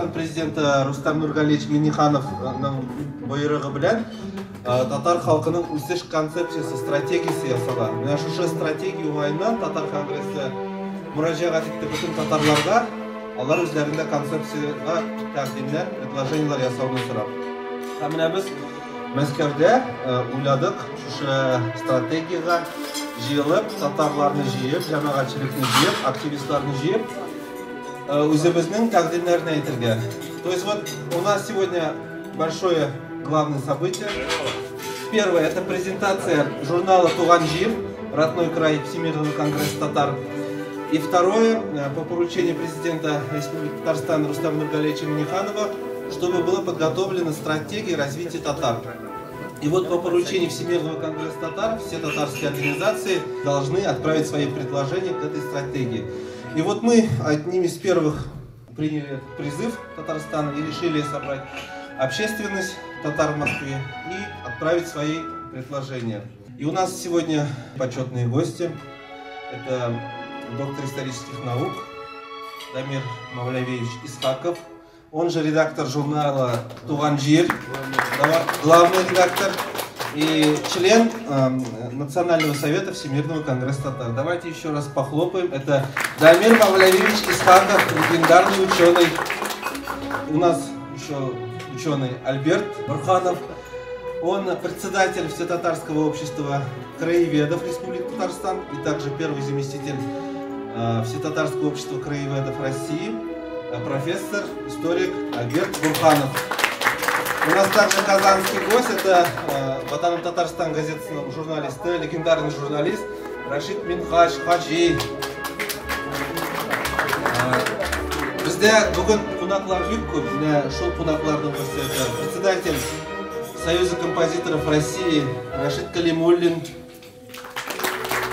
Татарстан президенты Рустам Нургалиевич Миннихановның боерыгы белән татар халкының үсеш концепциясе, стратегиясе ясала. Менә шушы стратегия уңаеннан Татар конгрессы мөрәҗәгать итте бөтен татарларга, алар үзләрендә концепциягә тәкъдимнәр, предложениеләр ясауны сорап. Һәм менә без Мәскәүдә уйладык шушы стратегиягә җыелып, татарларны җыеп, җәмәгатьчелекне җыеп, активистларны җыеп, үзебезнең тәкъдимнәрне әйтергә. То есть вот у нас сегодня большое главное событие. Первое – это презентация журнала «Туган җир», родной край Всемирного конгресса татар. И второе, по поручению президента Республики Татарстан Рустама Нургалиевича Минниханова, чтобы была подготовлена стратегия развития татар. И вот по поручению Всемирного конгресса татар все татарские организации должны отправить свои предложения к этой стратегии. И вот мы одними из первых приняли этот призыв Татарстана и решили собрать общественность татар в Москве и отправить свои предложения. И у нас сегодня почетные гости. Это доктор исторических наук Дамир Мавлявиевич Исхаков, он же редактор журнала «Туган җир», главный редактор и член Национального совета Всемирного конгресса татар. Давайте еще раз похлопаем. Это Дамир Мавлявиевич Исхаков, легендарный ученый. У нас еще ученый Альберт Бурханов. Он председатель Всетатарского общества краеведов Республики Татарстан и также первый заместитель Всетатарского общества краеведов России, профессор, историк Альберт Бурханов. У нас также казанский гость, это Ватаным Татарстан газетының журналисты, легендарный журналист Рашид Минхач Хаҗи. Бездә бүген кунаклар бик күп. Менә шул кунакларның берсе это председатель Союза композиторов России Рашид Калимуллин.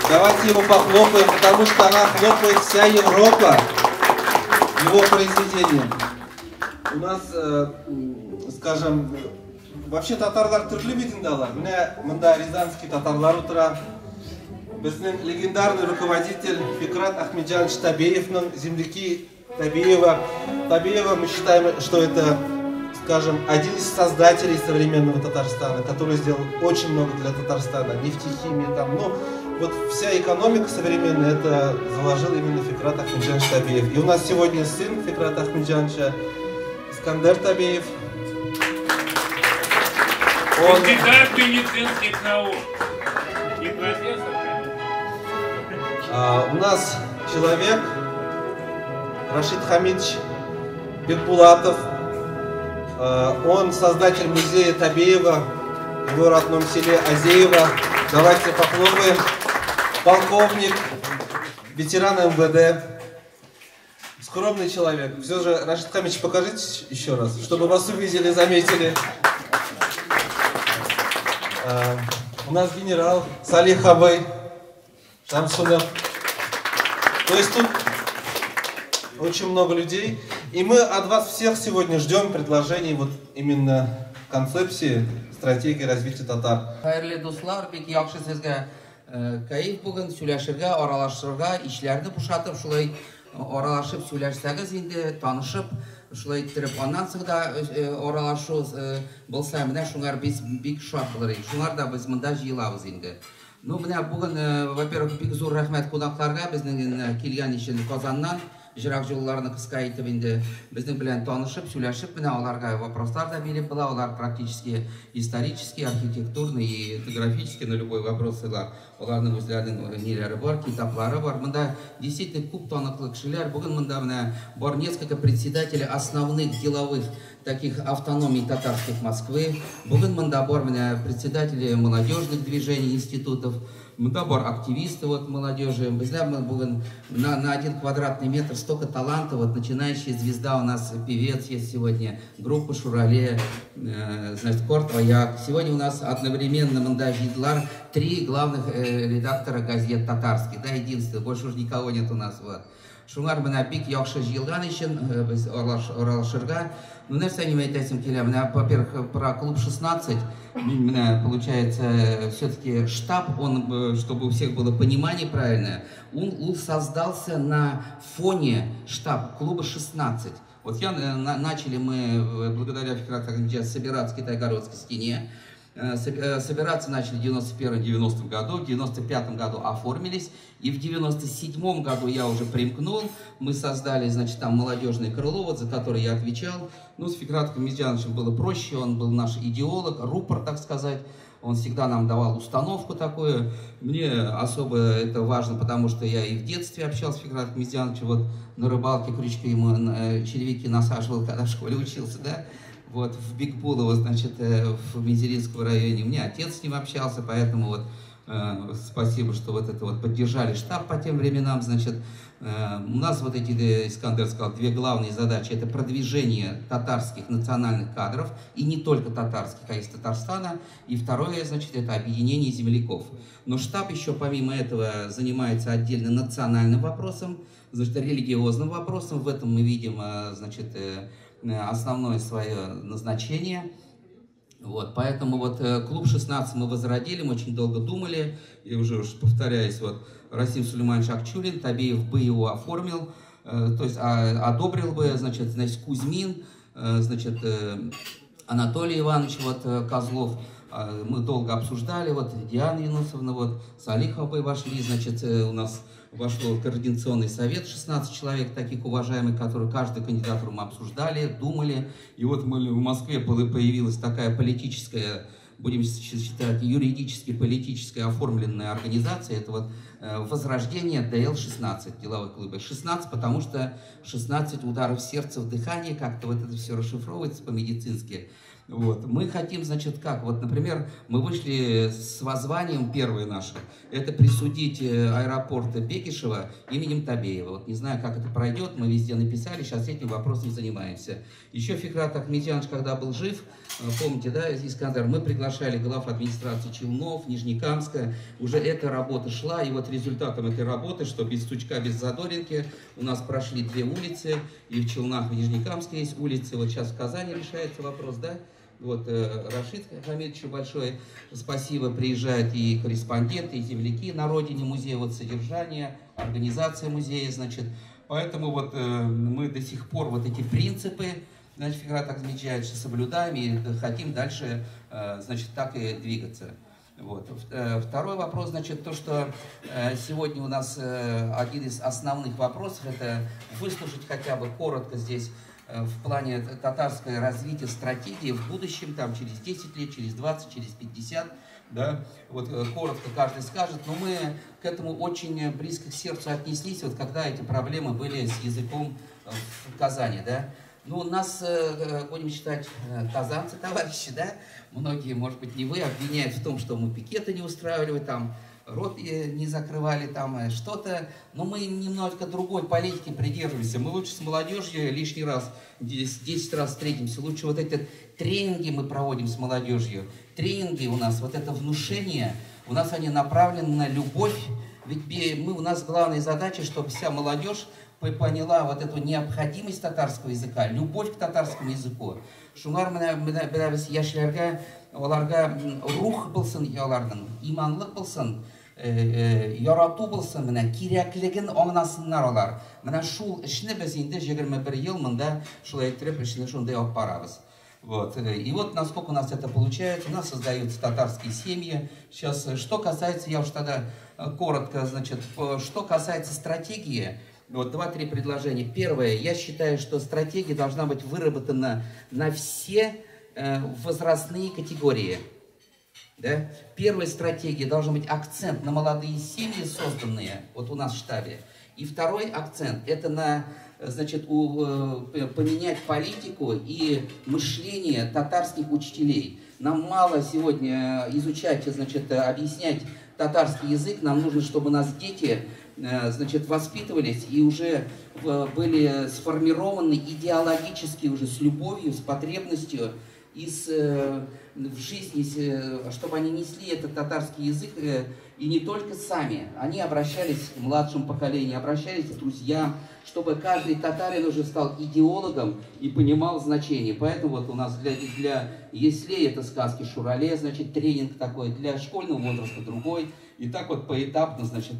Давайте его похлопаем, потому что она хлопает вся Европа его произведением. У нас, скажем, вообще татарлар төрле бит инде алар. Менә монда рязанский татарлар утыра. Безнең легендарный руководитель Фикрат Ахмеджанович Табеевның земляки Табеева. Табеева мы считаем, что это, скажем, один из создателей современного Татарстана, который сделал очень много для Татарстана, нефтехимия там, ну, вот вся экономика современная, это заложил именно Фикрат Ахмеджанович Табеев. И у нас сегодня сын Фикрата Ахмеджановича, Искандер Табеев. Он кандидат медицинских наук. Не профессор, конечно. У нас человек Рашид Хамидович Бекбулатов. Он создатель музея Табеева в его родном селе Азеево. Давайте похлопаем. Полковник, ветеран МВД, скромный человек. Все же, Рашид Хамидович, покажите еще раз, чтобы вас увидели, заметили. У нас генерал Салих абый Шамсунов. То есть тут очень много людей. И мы от вас всех сегодня ждем предложений вот именно концепции стратегии развития татар. Хәерле дуслар, бик яхшы сезгә кәеф бүген сөйләшергә, аралашырга, ишләрне бушатып, шулай аралашып сөйләшсәгез инде, танышып, шулай иттереп, аннан соң да аралашу булса, менә шуңар без бик шат булыр идек. Шуңар да без монда җыелабыз инде. Ну, менә бүген, во-первых, бик зур рәхмәт кунакларга, безнең килгән өчен Казаннан, ерак юлларны кыска итеп инде безнең белән танышып, сөйләшеп, менә аларга вопрослар да биреп була, алар практически исторический, архитектурный и этнографический на любой вопрос алар. Аларның үзләренең ниләре бар, китаплары бар. Монда действительно күп таныклы кешеләр. Бүген монда менә бар несколько председателей основных деловых таких автономий татарских Москвы. Бүген монда бар менә председатели молодежных движений, институтов. Монда бар активисты вот молодежи. Бездә бүген на 1 квадратный метр столько талантов. Вот начинающая звезда у нас, певец есть сегодня, группа Шурале, значит, Корт Вояк. Сегодня у нас одновременно монда җыйдылар 3 главных редактора газет татарских, да, единственное, больше уж никого нет у нас, вот. Шуңар менә бик яхшы җыелган өчен без аралашырга. Ну, нәрсә мин әйтәсем килә, менә, во-первых, про клуб 16, менә, получается, все-таки штаб, он, чтобы у всех было понимание правильное, он создался на фоне штаб клуба 16. Вот начали мы, благодаря Фикрату Ахметзяновичу, собираться в Китайгородской стене. Собираться начали в 91-90 году, в 95 году оформились, и в 97 году я уже примкнул, мы создали, значит, там молодежное крыло, вот, за которое я отвечал. Ну, с Фикратом Ахметзяновичем было проще, он был наш идеолог, рупор, так сказать. Он всегда нам давал установку такую. Мне особо это важно, потому что я и в детстве общался с Фикратом Ахметзяновичем, вот на рыбалке крючки ему червяки насаживал, когда в школе учился, да. Вот в Бикбулово, значит, в Мензелинском районе. У меня отец с ним общался, поэтому вот спасибо, что вот это вот поддержали штаб по тем временам, значит. У нас вот эти, Искандер сказал, две главные задачи. Это продвижение татарских национальных кадров, и не только татарских, а из Татарстана. И второе, значит, это объединение земляков. Но штаб еще помимо этого занимается отдельно национальным вопросом, значит, религиозным вопросом. В этом мы видим, значит, основное свое назначение. Вот, поэтому вот клуб 16 мы возродили, мы очень долго думали, и уже уж повторяюсь, вот Расим Сулейманович Акчурин, Табеев бы его оформил, то есть одобрил бы, значит, Кузьмин, значит, Анатолий Иванович вот, Козлов, мы долго обсуждали, вот Диана Юнусовна, вот Салихова вошли, значит, у нас вошло в координационный совет 16 человек, таких уважаемых, которые каждую кандидатуру мы обсуждали, думали. И вот мы в Москве появилась такая политическая, будем считать, юридически политическая оформленная организация. Это вот возрождение ДЛ-16, деловой клуб. 16, потому что 16 ударов сердца в дыхании, как-то вот это все расшифровывается по-медицински. Вот. Мы хотим, значит, как? Вот, например, мы вышли с воззванием первое наше, это присудить аэропорт Бекишева именем Табеева. Вот не знаю, как это пройдет, мы везде написали, сейчас этим вопросом занимаемся. Еще Фикрат Ахметзянович, когда был жив, помните, да, Искандер, мы приглашали глав администрации Челнов, Нижнекамска, уже эта работа шла, и вот результатом этой работы, что без сучка, без задоринки, у нас прошли две улицы, и в Челнах, и в Нижнекамске есть улицы, вот сейчас в Казани решается вопрос, да? Вот Рашид Хамидовичу большое спасибо, приезжают и корреспонденты, и земляки на родине музея, вот содержание, организация музея, значит. Поэтому вот мы до сих пор вот эти принципы, значит, Фикрат Ахметзянович, соблюдаем и хотим дальше, значит, так и двигаться. Вот. Второй вопрос, значит, то, что сегодня у нас один из основных вопросов, это выслушать хотя бы коротко здесь в плане татарского развития стратегии в будущем, там, через 10 лет, через 20, через 50, да, вот коротко каждый скажет, но мы к этому очень близко к сердцу отнеслись, вот когда эти проблемы были с языком в Казани, да. Ну, нас, будем считать, казанцы, товарищи, да, многие, может быть, не вы, обвиняют в том, что мы пикеты не устраивали, там, рот не закрывали, там, что-то, но мы немножко другой политики придерживаемся. Мы лучше с молодежью лишний раз, 10 раз встретимся, лучше вот эти тренинги мы проводим с молодежью. Тренинги у нас, вот это внушение, у нас они направлены на любовь, ведь мы, у нас главная задача, чтобы вся молодежь поняла вот эту необходимость татарского языка, любовь к татарскому языку. Шуңар менә беләбез, яшьләргә, аларга рух булсын, аларның иманлык булсын, ярату булсын, менә кирәклеген аңласыннар алар. Менә шул эшне без инде 21 ел монда шулай итеп эшне шундай алып барабыз. Вот. И вот насколько у нас это получается, у нас создаются татарские семьи. Сейчас, что касается, я уж тогда коротко, значит, что касается стратегии, вот 2-3 предложения. Первое, я считаю, что стратегия должна быть выработана на все возрастные категории. Да? Первая стратегия должна быть акцент на молодые семьи, созданные вот у нас в штабе. И второй акцент – это на, значит, поменять политику и мышление татарских учителей. Нам мало сегодня изучать, значит, объяснять татарский язык, нам нужно, чтобы у нас дети, значит, воспитывались и уже были сформированы идеологически уже с любовью, с потребностью и в жизни, чтобы они несли этот татарский язык, и не только сами. Они обращались к младшему поколению, обращались к друзьям, чтобы каждый татарин уже стал идеологом и понимал значение. Поэтому вот у нас для яслей это сказки Шурале, значит, тренинг такой, для школьного возраста другой. И так вот поэтапно, значит,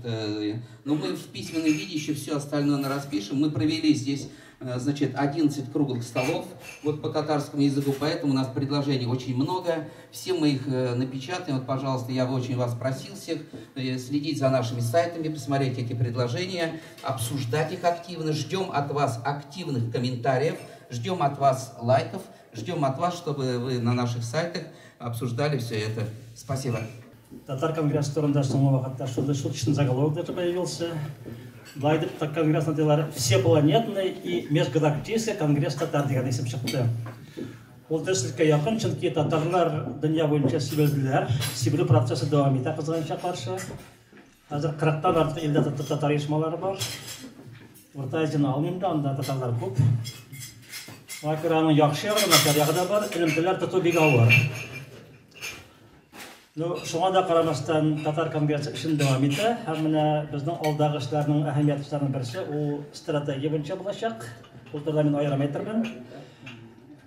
но мы в письменном виде еще все остальное распишем. Мы провели здесь Значит, 11 круглых столов вот по татарскому языку, поэтому у нас предложений очень много. Все мы их напечатаем. Вот, пожалуйста, я бы очень вас просил всех следить за нашими сайтами, посмотреть эти предложения, обсуждать их активно. Ждем от вас активных комментариев, ждем от вас лайков, ждем от вас, чтобы вы на наших сайтах обсуждали все это. Спасибо. Татар конгресс турында соңгы вакытта шундый шуточный заголовок даже появился. Былай дип конгресс атыйлар: «Всепланетный и межгалактический конгресс татар» дигән исем чыкты. Ул дөреслеккә якын, чөнки татарлар дөнья буенча сибелделәр. Сибелү процессы дәвам итә, кызганычка каршы. Хәзер 40-тан артык илдә татар оешмалары бар. Урта Азияны алмыйм да, анда татарлар күп. Шуңа күрә аның яхшы ягы да, начар ягы да бар. Элемтәләр тоту бик авыр. Ну, шуңа да карамастан, Татар конгрессы эшен дәвам итә. Һәм менә безнең алдагы эшләрнең әһәмиятле эшләрнең берсе ул стратегия буенча булачак. Ул турыда мин аерым әйтермен.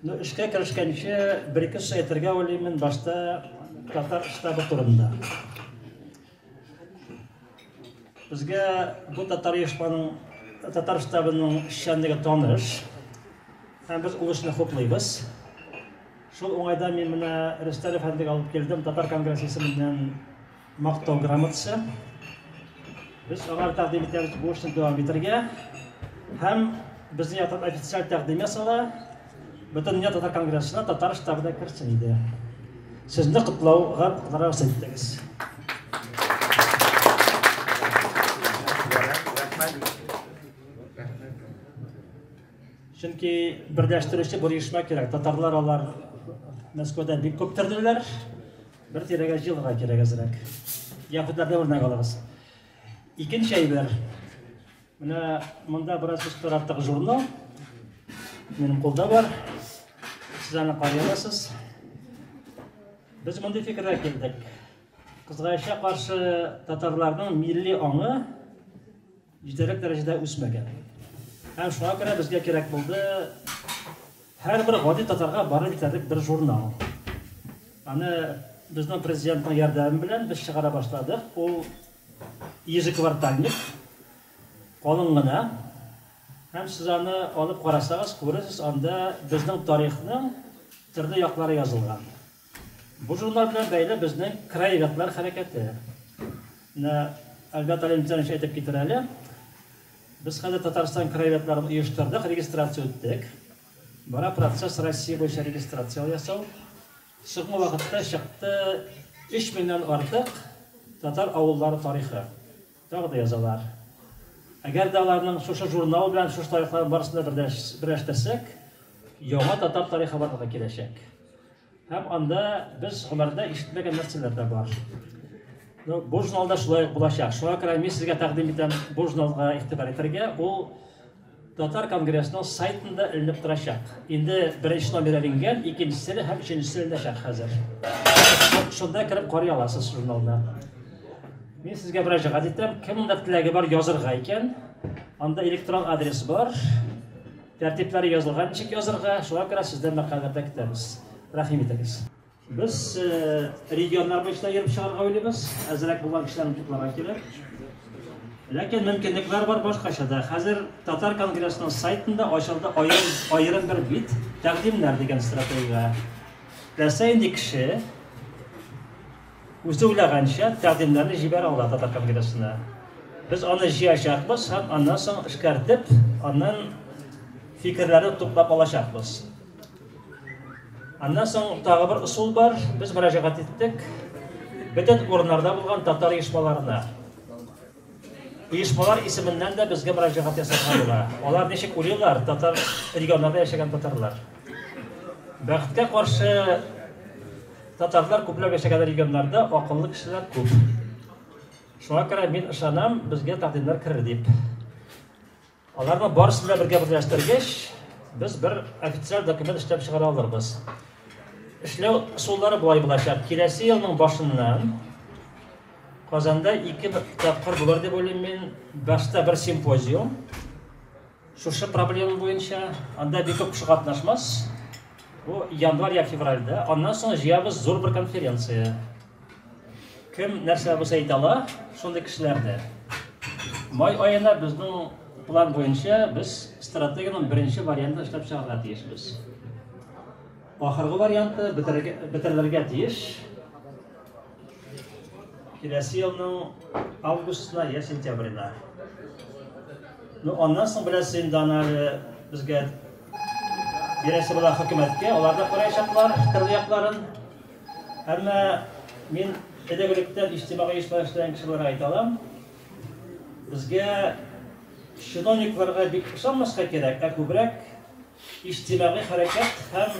Ну, эшкә керешкәнче бер-ике сүз әйтергә уйлыйм мин башта татар штабы турында. Безгә бу татар оешманың, татар штабының эшчәнлеге таныш. Һәм без ул эшне хуплыйбыз. Шул уңайдан мин менә Рөстәм әфәндегә алып килдем Татар конгрессы исеменнән мактау грамотасы. Без аңар тәкъдим итәбез бу эшне дәвам итәргә. Һәм безнең яктан официаль тәкъдим ясала. Бөтендөнья татар конгрессына татар штабы да керсен иде. Сезне котлауга рөхсәт итегез. Чөнки берләштерүче бер оешма кирәк. Татарлар алар Мәскәүдә бик күп терделәр. Бер тирәгә җыелырга кирәк әзрәк. Яһүдләрдән үрнәк алыгыз. Икенче әйбер. Менә монда бераз сүз тараттык журнал. Минем кулда бар. Сез аны карый аласыз. Без мондый фикергә килдек. Кызганычка каршы, татарларның милли аңы җитәрлек дәрәҗәдә үсмәгән. Һәм шуңа күрә безгә кирәк булды һәрбер гади татарга барып җитәрлек бер журнал. Аны безнең президентның ярдәме белән без чыгара башладык. Ул ежеквартальник, калын гына. Һәм сез аны алып карасагыз, күрерсез, анда безнең тарихның төрле яклары язылган. Бу журнал белән бәйле безнең краеведлар хәрәкәте. Менә Альберт Алимзянович әйтеп китер әле. Без хәзер Татарстан краеведларын оештырдык, регистрация үттек. Бара процесс Россия буенча регистрация ясау. Соңгы вакытта чыкты 3 меңнән артык татар авыллары тарихы. Тагы да язалар. Әгәр дә аларның шушы журнал белән шушы тарихларын барысын да берләштерсәк, яңа татар тарихы барлыкка киләчәк. Һәм анда без гомердә ишетмәгән нәрсәләр дә бар. Ну, бу журналда шулай ук булачак. Шуңа күрә мин сезгә тәкъдим итәм бу журналга игътибар итәргә. Ул Татар конгрессының сайтында эленеп торачак. Инде беренче номер эленгән, икенчесе һәм өченчесе эленәчәк хәзер. Шунда кереп карый аласыз журналны. Мин сезгә мөрәҗәгать итәм, кемнең теләге бар язырга икән, анда электрон адрес бар. Тәртипләре язылган, ничек язырга, шуңа күрә сездән мәкаләләр дә көтәбез. Рәхим итегез. Без регионнар буенча йөреп чыгарга уйлыйбыз. Әзрәк булган кешеләрне тупларга кирәк. Ләкин мөмкинлекләр бар башкача да. Хәзер Татар конгрессының сайтында ачылды аерым, аерым бер бит тәкъдимнәр дигән стратегия. Теләсә инде кеше үзе уйлаганча тәкъдимнәрне җибәрә ала Татар конгрессына. Без аны җыячакбыз һәм аннан соң эшкәртеп, аннан фикерләрне туплап алачакбыз. Аннан соң тагы бер ысул бар. Без мөрәҗәгать иттек бөтен урыннарда булган татар оешмаларына. Оешмалар исеменнән дә безгә мөрәҗәгать ясарга була. Алар ничек уйлыйлар, татар регионнарда яшәгән татарлар. Бәхеткә каршы, татарлар күпләп яшәгән регионнарда акыллы кешеләр күп. Шуңа күрә мин ышанам, безгә тәкъдимнәр керер дип. Аларны барысын да бергә берләштергәч, без бер официаль документ эшләп чыгара алырбыз. Эшләү ысуллары болай булачак. Киләсе елның башыннан Казанда ике тапкыр булыр дип уйлыйм мин. Башта бер симпозиум. Шушы проблема буенча анда бик күп кеше катнашмас. Бу январь я февральдә. Аннан соң җыябыз зур бер конференция. Кем нәрсә булса әйтә ала, шундый кешеләрне. Май аена безнең план буенча без стратегиянең беренче вариантын эшләп чыгарырга тиешбез. Ахыргы варианты бетерелергә тиеш. Киләсе елның августына я сентябренә. Ну, аннан соң беләсез инде аны әле безгә бирәсе була хөкүмәткә, алар да караячаклар төрле якларын. Әмма мин элек-электән иҗтимагый оешмада эшләгән кешеләргә әйтә алам, безгә чиновникларга бик ышанмаска кирәк, ә күбрәк иҗтимагый хәрәкәт һәм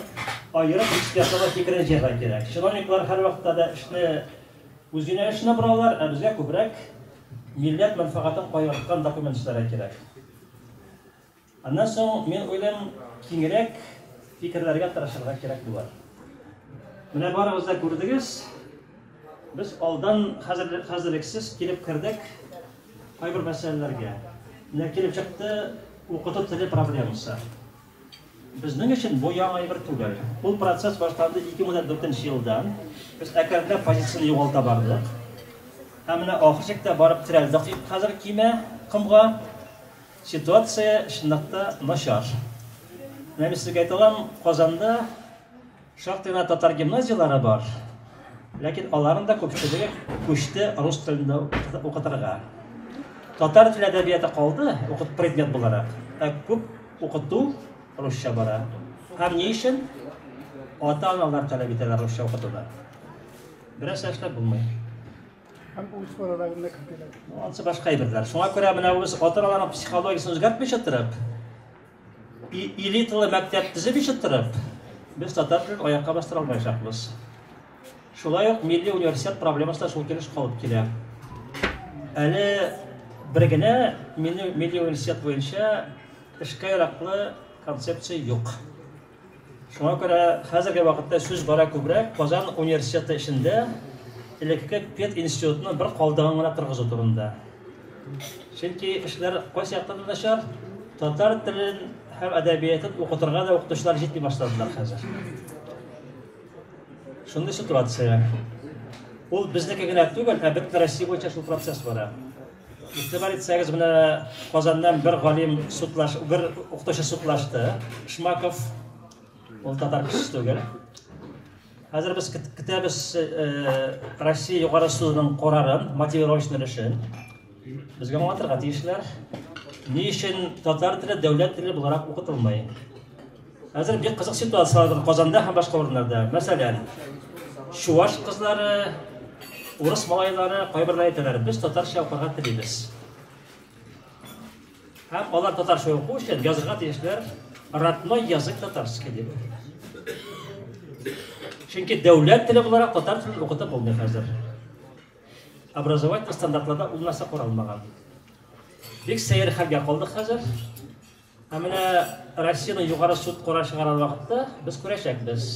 аерым экспертлар фикерен җыярга кирәк. Чиновниклар һәрвакытта да эшне үз юнәлешенә боралар, ә безгә күбрәк милләт мәнфәгатен кайгырткан документ эшләргә кирәк. Аннан соң, мин уйлыйм, киңрәк фикерләргә тырышырга кирәк булыр. Менә барыгыз да күрдегез, без алдан хәзерлексез килеп кердек кайбер мәсьәләләргә. Менә килеп чыкты укыту теле проблемасы. Безнең өчен бу яңа әйбер түгел. Ул процесс башланды 2004 елдан. Без әкренләп позицияне югалта бардык. Һәм менә ахыр чиктә барып терәлдек хәзер кимә комга. Ситуация чынлыкта начар. Менә мин сезгә әйтә алам, Казанда шактый гына татар гимназияләре бар. Ләкин аларның да күпчелеге күчте рус телендә укытырга. Татар теле әдәбияты калды, укыт предмет буларак. Ә күп укыту русча бара. Һәм ни өчен? Ата-аналар таләп итәләр русча укытуны. Берәрсе эшләп булмый. Һәм үз балаларын да кертәләр. Ансы башка әйберләр. Шуңа күрә менә без ата-аналарның психологиясен үзгәртмичә торып, элиталы мәктәп төземичә торып, без татар телен аякка бастыра алмаячакбыз. Шулай ук милли университет проблемасы да шул килеш калып килә. Әле бер генә милли университет буенча эшкә яраклы концепция юк. Шуңа күрә хәзерге вакытта сүз бара күбрәк Казан университеты эчендә элекке пединститутның бер калдыгын гына торгызу турында. Чөнки эшләр кайсы яктан да начар, татар телен һәм әдәбиятын укытырга да укытучылар җитми башладылар хәзер. Шундый ситуация. Ул безнеке генә түгел, ә бөтен Россия буенча шул процесс бара. Игътибар итсәгез, менә Казаннан бер галим судлаш, бер укытучы судлашты, Шмаков. Ул татар кешесе түгел. Хәзер без көтәбез Россия Югары судының карарын, мотивировочный өлешен. Безгә аңлатырга тиешләр. Ни өчен татар теле дәүләт теле буларак укытылмый? Хәзер бик кызык ситуацияләр Казанда һәм башка урыннарда. Мәсәлән, чуаш кызлары, урыс малайлары кайберләре әйтәләр, без татарча укырга телибез. Һәм алар татарча уку өчен язырга тиешләр родной язык татарский дип. Чөнки дәүләт теле буларак татар телен укытып булмый хәзер. Образовательный стандартларда ул нәрсә каралмаган. Бик сәер хәлгә калдык хәзер. Ә менә Россиянең Югары суд карар чыгарган вакытта без күрәчәкбез.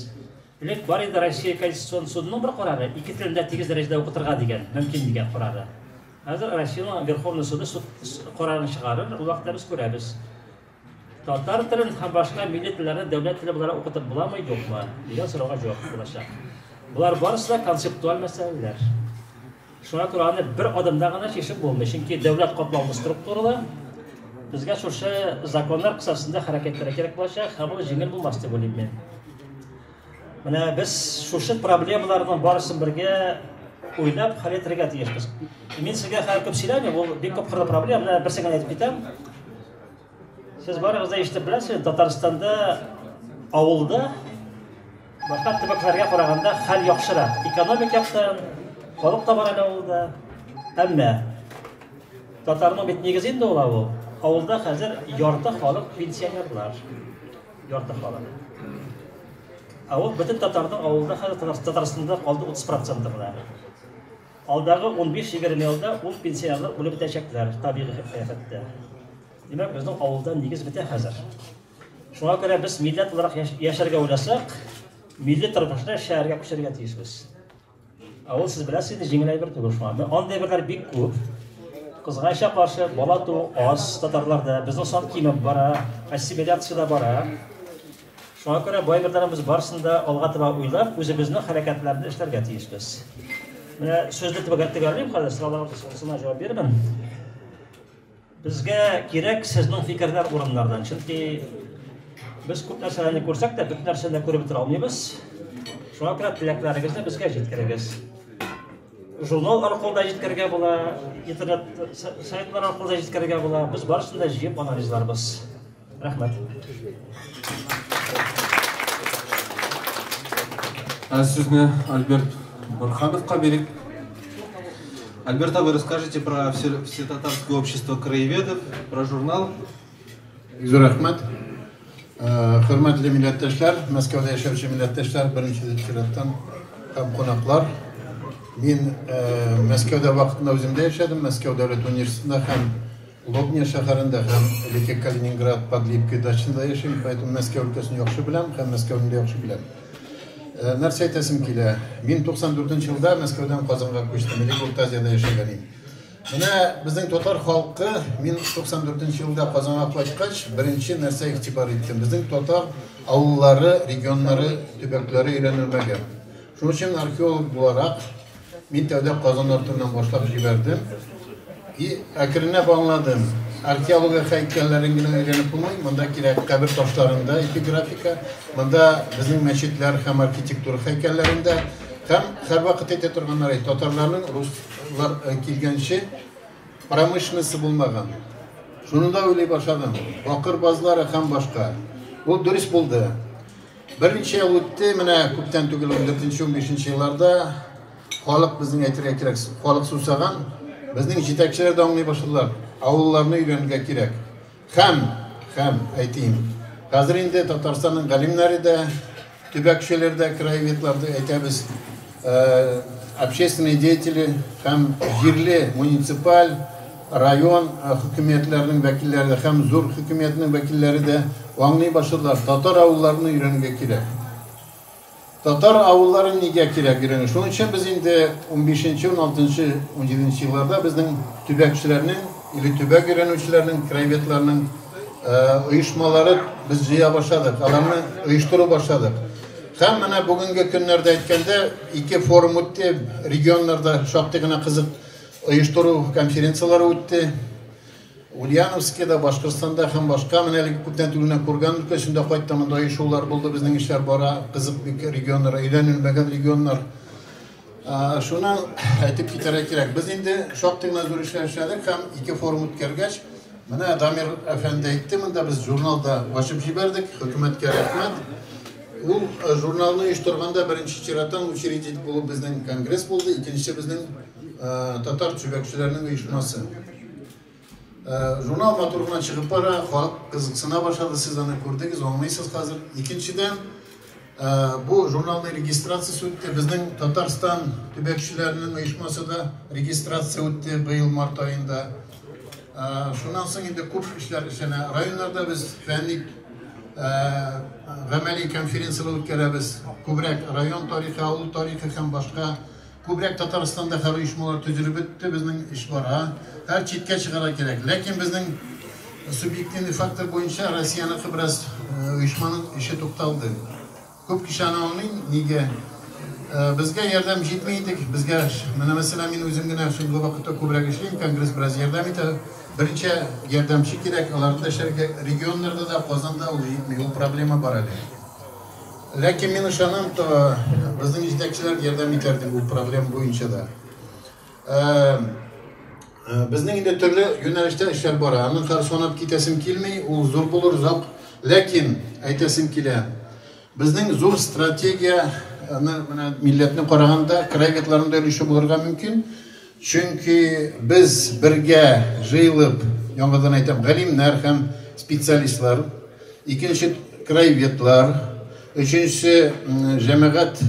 Элек бар иде Россия Конституцион судының бер карары, ике телне дә тигез дәрәҗәдә укытырга дигән, мөмкин дигән карары. Хәзер Россиянең Верховный суды суд карарын чыгарыр, ул вакытта без күрәбез. Татар телен һәм башка милли телләрне дәүләт теле буларак укытып буламы, юкмы дигән сорауга җавап булачак. Болар барысы да концептуаль мәсьәләләр. Шуңа күрә аны бер адымда гына чишеп булмый, чөнки дәүләт катлаулы структуралы. Безгә шушы законнар кысасында хәрәкәт итәргә кирәк булачак, һәм ул җиңел булмас дип уйлыйм мин. Менә без шушы проблемаларның барысын бергә уйлап хәл итәргә тиешбез. Мин сезгә хәзер күп сөйләмим, ул бик күп кырлы проблема, менә берсен генә әйтеп китәм. Сез барыгыз да ишетеп беләсез, Татарстанда авылда башка төбәкләргә караганда хәл яхшырак. Экономик яктан, халык та бар әле авылда. Әмма татарның бит нигезе инде ул авыл. Авылда хәзер ярты халык пенсионерлар. Ярты халык. Ә ул бөтен татарның авылда хәзер Татарстанда калды 30% гына. Алдагы 15-20 елда ул пенсионерлар үлеп бетәчәкләр табигый афәттә. Димәк, безнең авылда нигез бетә хәзер. Шуңа күрә без милләт буларак яшәргә уйласак, милли тормышны шәһәргә күчерергә тиешбез. Ә ул, сез беләсез инде, җиңел әйбер түгел шуңа. Андый әйберләр бик күп. Кызганычка каршы, бала туу аз татарларда, безнең сан кимеп бара, ассимиляция дә бара. Шуңа күрә бу әйберләрне без барысын да алга таба уйлап, үзебезнең хәрәкәтләрне эшләргә тиешбез. Менә сүзне төгәллим хәзер, сорауларыгызга җавап бирермен. Безгә кирәк сезнең фикерләр урыннардан, чөнки без күп нәрсәләрне күрсәк тә, бөтен нәрсәне дә күреп бетерә алмыйбыз. Шуңа күрә теләкләрегезне безгә җиткерегез. Журнал аркылы да җиткерергә була, интернет сайтлар аркылы да җиткерергә була. Без барысын да җыеп анализларбыз. Рәхмәт. Ә сүзне Альберт Бурхановка бирик. Альберт, а вы расскажите про Всетатарское общество краеведов, про журнал. Зур рәхмәт. Хөрмәтле милләттәшләр, Мәскәүдә яшәүче милләттәшләр, беренче чираттан һәм кунаклар. Мин Мәскәүдә вакытында үзем дә яшәдем, Мәскәү дәүләт университетында һәм Лобня шәһәрендә һәм элекке Калининград Подлипка дачасында яшим, поэтому Мәскәү өлкәсен яхшы беләм һәм Мәскәүне дә яхшы беләм. Нәрсә әйтәсем килә? Мин 94 елда Мәскәүдән Казанга күчтем, элек Урта Азиядә яшәгән идем. Менә безнең татар халкы, мин 94 елда Казанга кайткач, беренче нәрсә игътибар иттем. Безнең татар авыллары, регионнары, төбәкләре өйрәнелмәгән. Шуның өчен археолог буларак мин тәүдә Казан артыннан башлап җибәрдем. И әкренләп аңладым. Археология һәйкәлләрен генә өйрәнеп булмый, монда кирәк кабер ташларында эпиграфика, монда безнең мәчетләр һәм архитектура һәйкәлләрендә һәм һәрвакыт әйтә торганнар, татарларның руслар килгәнче промышленности булмаган. Шуны да уйлый башладым. Бакыр базлары һәм башка. Ул дөрес булды. Берничә ел үтте, менә күптән түгел 14-15 елларда халык безнең әйтергә кирәк, халык сусаган, безнең җитәкчеләр дә аңлый башладылар. Авылларны өйрәнергә кирәк. Һәм әйтим, хәзер инде Татарстанның галимнәре дә, төбәкчеләр дә, краеведлар да әйтәбез, общественные деятели һәм җирле муниципаль район хөкүмәтләренең вәкилләре һәм зур хөкүмәтнең вәкилләре дә аңлый башладылар. Татар авылларын өйрәнергә кирәк. Татар авыллары нигә кирәк өйрәнү? Шуның өчен без инде 15-нче, 16-нчы, 17-нче елларда безнең төбәкчеләрнең или төбәк өйрәнүчеләрнең, краеведларның оешмалары без җыя башладык, аларны оештыру башладык. Һәм менә бүгенге көннәрдә әйткәндә, ике форум үтте, регионнарда шактый гына кызык оештыру конференцияләре үтте. Ульяновскида, Башкортстанда һәм башка, менә әлеге күптән түгел генә Курган өлкәсендә кайттым, монда оешулар булды, безнең эшләр бара, кызык бик регионнар, өйрәнелмәгән регионнар. Шуны әйтеп китәргә кирәк. Без инде шактый гына зур эшләр эшләдек һәм ике форум үткәргәч, менә Дамир әфәнде әйтте, монда без журналда ачып җибәрдек, хөкүмәткә рәхмәт. Ул журналны оештырганда беренче чираттан учредитель булып безнең конгресс булды, икенче безнең татар төбәкчеләренең оешмасы. Журнал матур гына чыгып бара, халык кызыксына башлады, сез аны күрдегез, аңлыйсыз хәзер. Икенчедән, бу журналның регистрациясе үтте. Безнең Татарстан төбәкчеләренең оешмасы да регистрация үтте быел март аенда. Шуннан соң инде күп эшләр эшләнә. Районнарда без фәнни гамәли конференцияләр үткәрәбез. Күбрәк район тарихы, авыл тарихы һәм башка. Күбрәк Татарстанда һәр оешмалар төзелеп бетте, безнең эш бара. Һәр читкә чыгарга кирәк. Ләкин безнең субъективный фактор буенча Россияныкы бераз оешманың эше тукталды. Күп кеше аны аңлый, нигә? Безгә ярдәм җитми идек. Безгә, менә мәсәлән, мин үзем генә соңгы вакытта күбрәк эшлим, конгресс бераз ярдәм итә. Берничә ярдәмче кирәк, аларны да эшләргә регионнарда да, Казанда ул җитми, ул проблема бар әле. Ләкин мин ышанам, то безнең җитәкчеләр ярдәм итәр дип ул проблема буенча да. Безнең инде төрле юнәлештә эшләр бара. Аны хәзер санап китәсем килми, ул зур булыр, озак. Ләкин әйтәсем килә, безнең зур стратегияне менә милләтне караганда краеведларның да өлеше булырга мөмкин. Чөнки без бергә җыелып, яңадан әйтәм, галимнәр һәм специалистлар, икенче краеведлар, өченчесе җәмәгать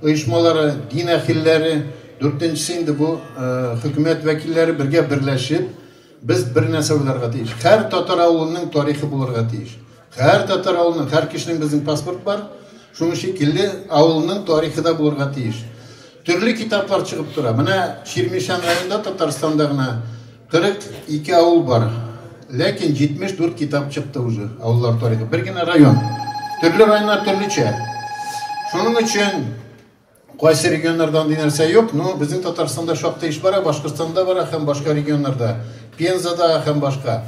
оешмалары, дин әһелләре, дүртенчесе инде бу хөкүмәт вәкилләре бергә берләшеп, без бер нәрсә уйларга тиеш. Һәр татар авылының тарихы булырга тиеш. Һәр татар авылының, һәр кешенең безнең паспорт бар. Шуның шикелле авылның тарихы да булырга тиеш. Төрле китаплар чыгып тора. Менә Чирмешән районында, Татарстанда гына 42 авыл бар. Ләкин 74 китап чыкты уже авыллар тарихы. Бер генә район. Төрле районнар төрлечә. Шуның өчен кайсы регионнарда андый нәрсә юк, но безнең Татарстанда шактый эш бара, Башкортстанда бара һәм башка регионнарда. Пензада һәм башка.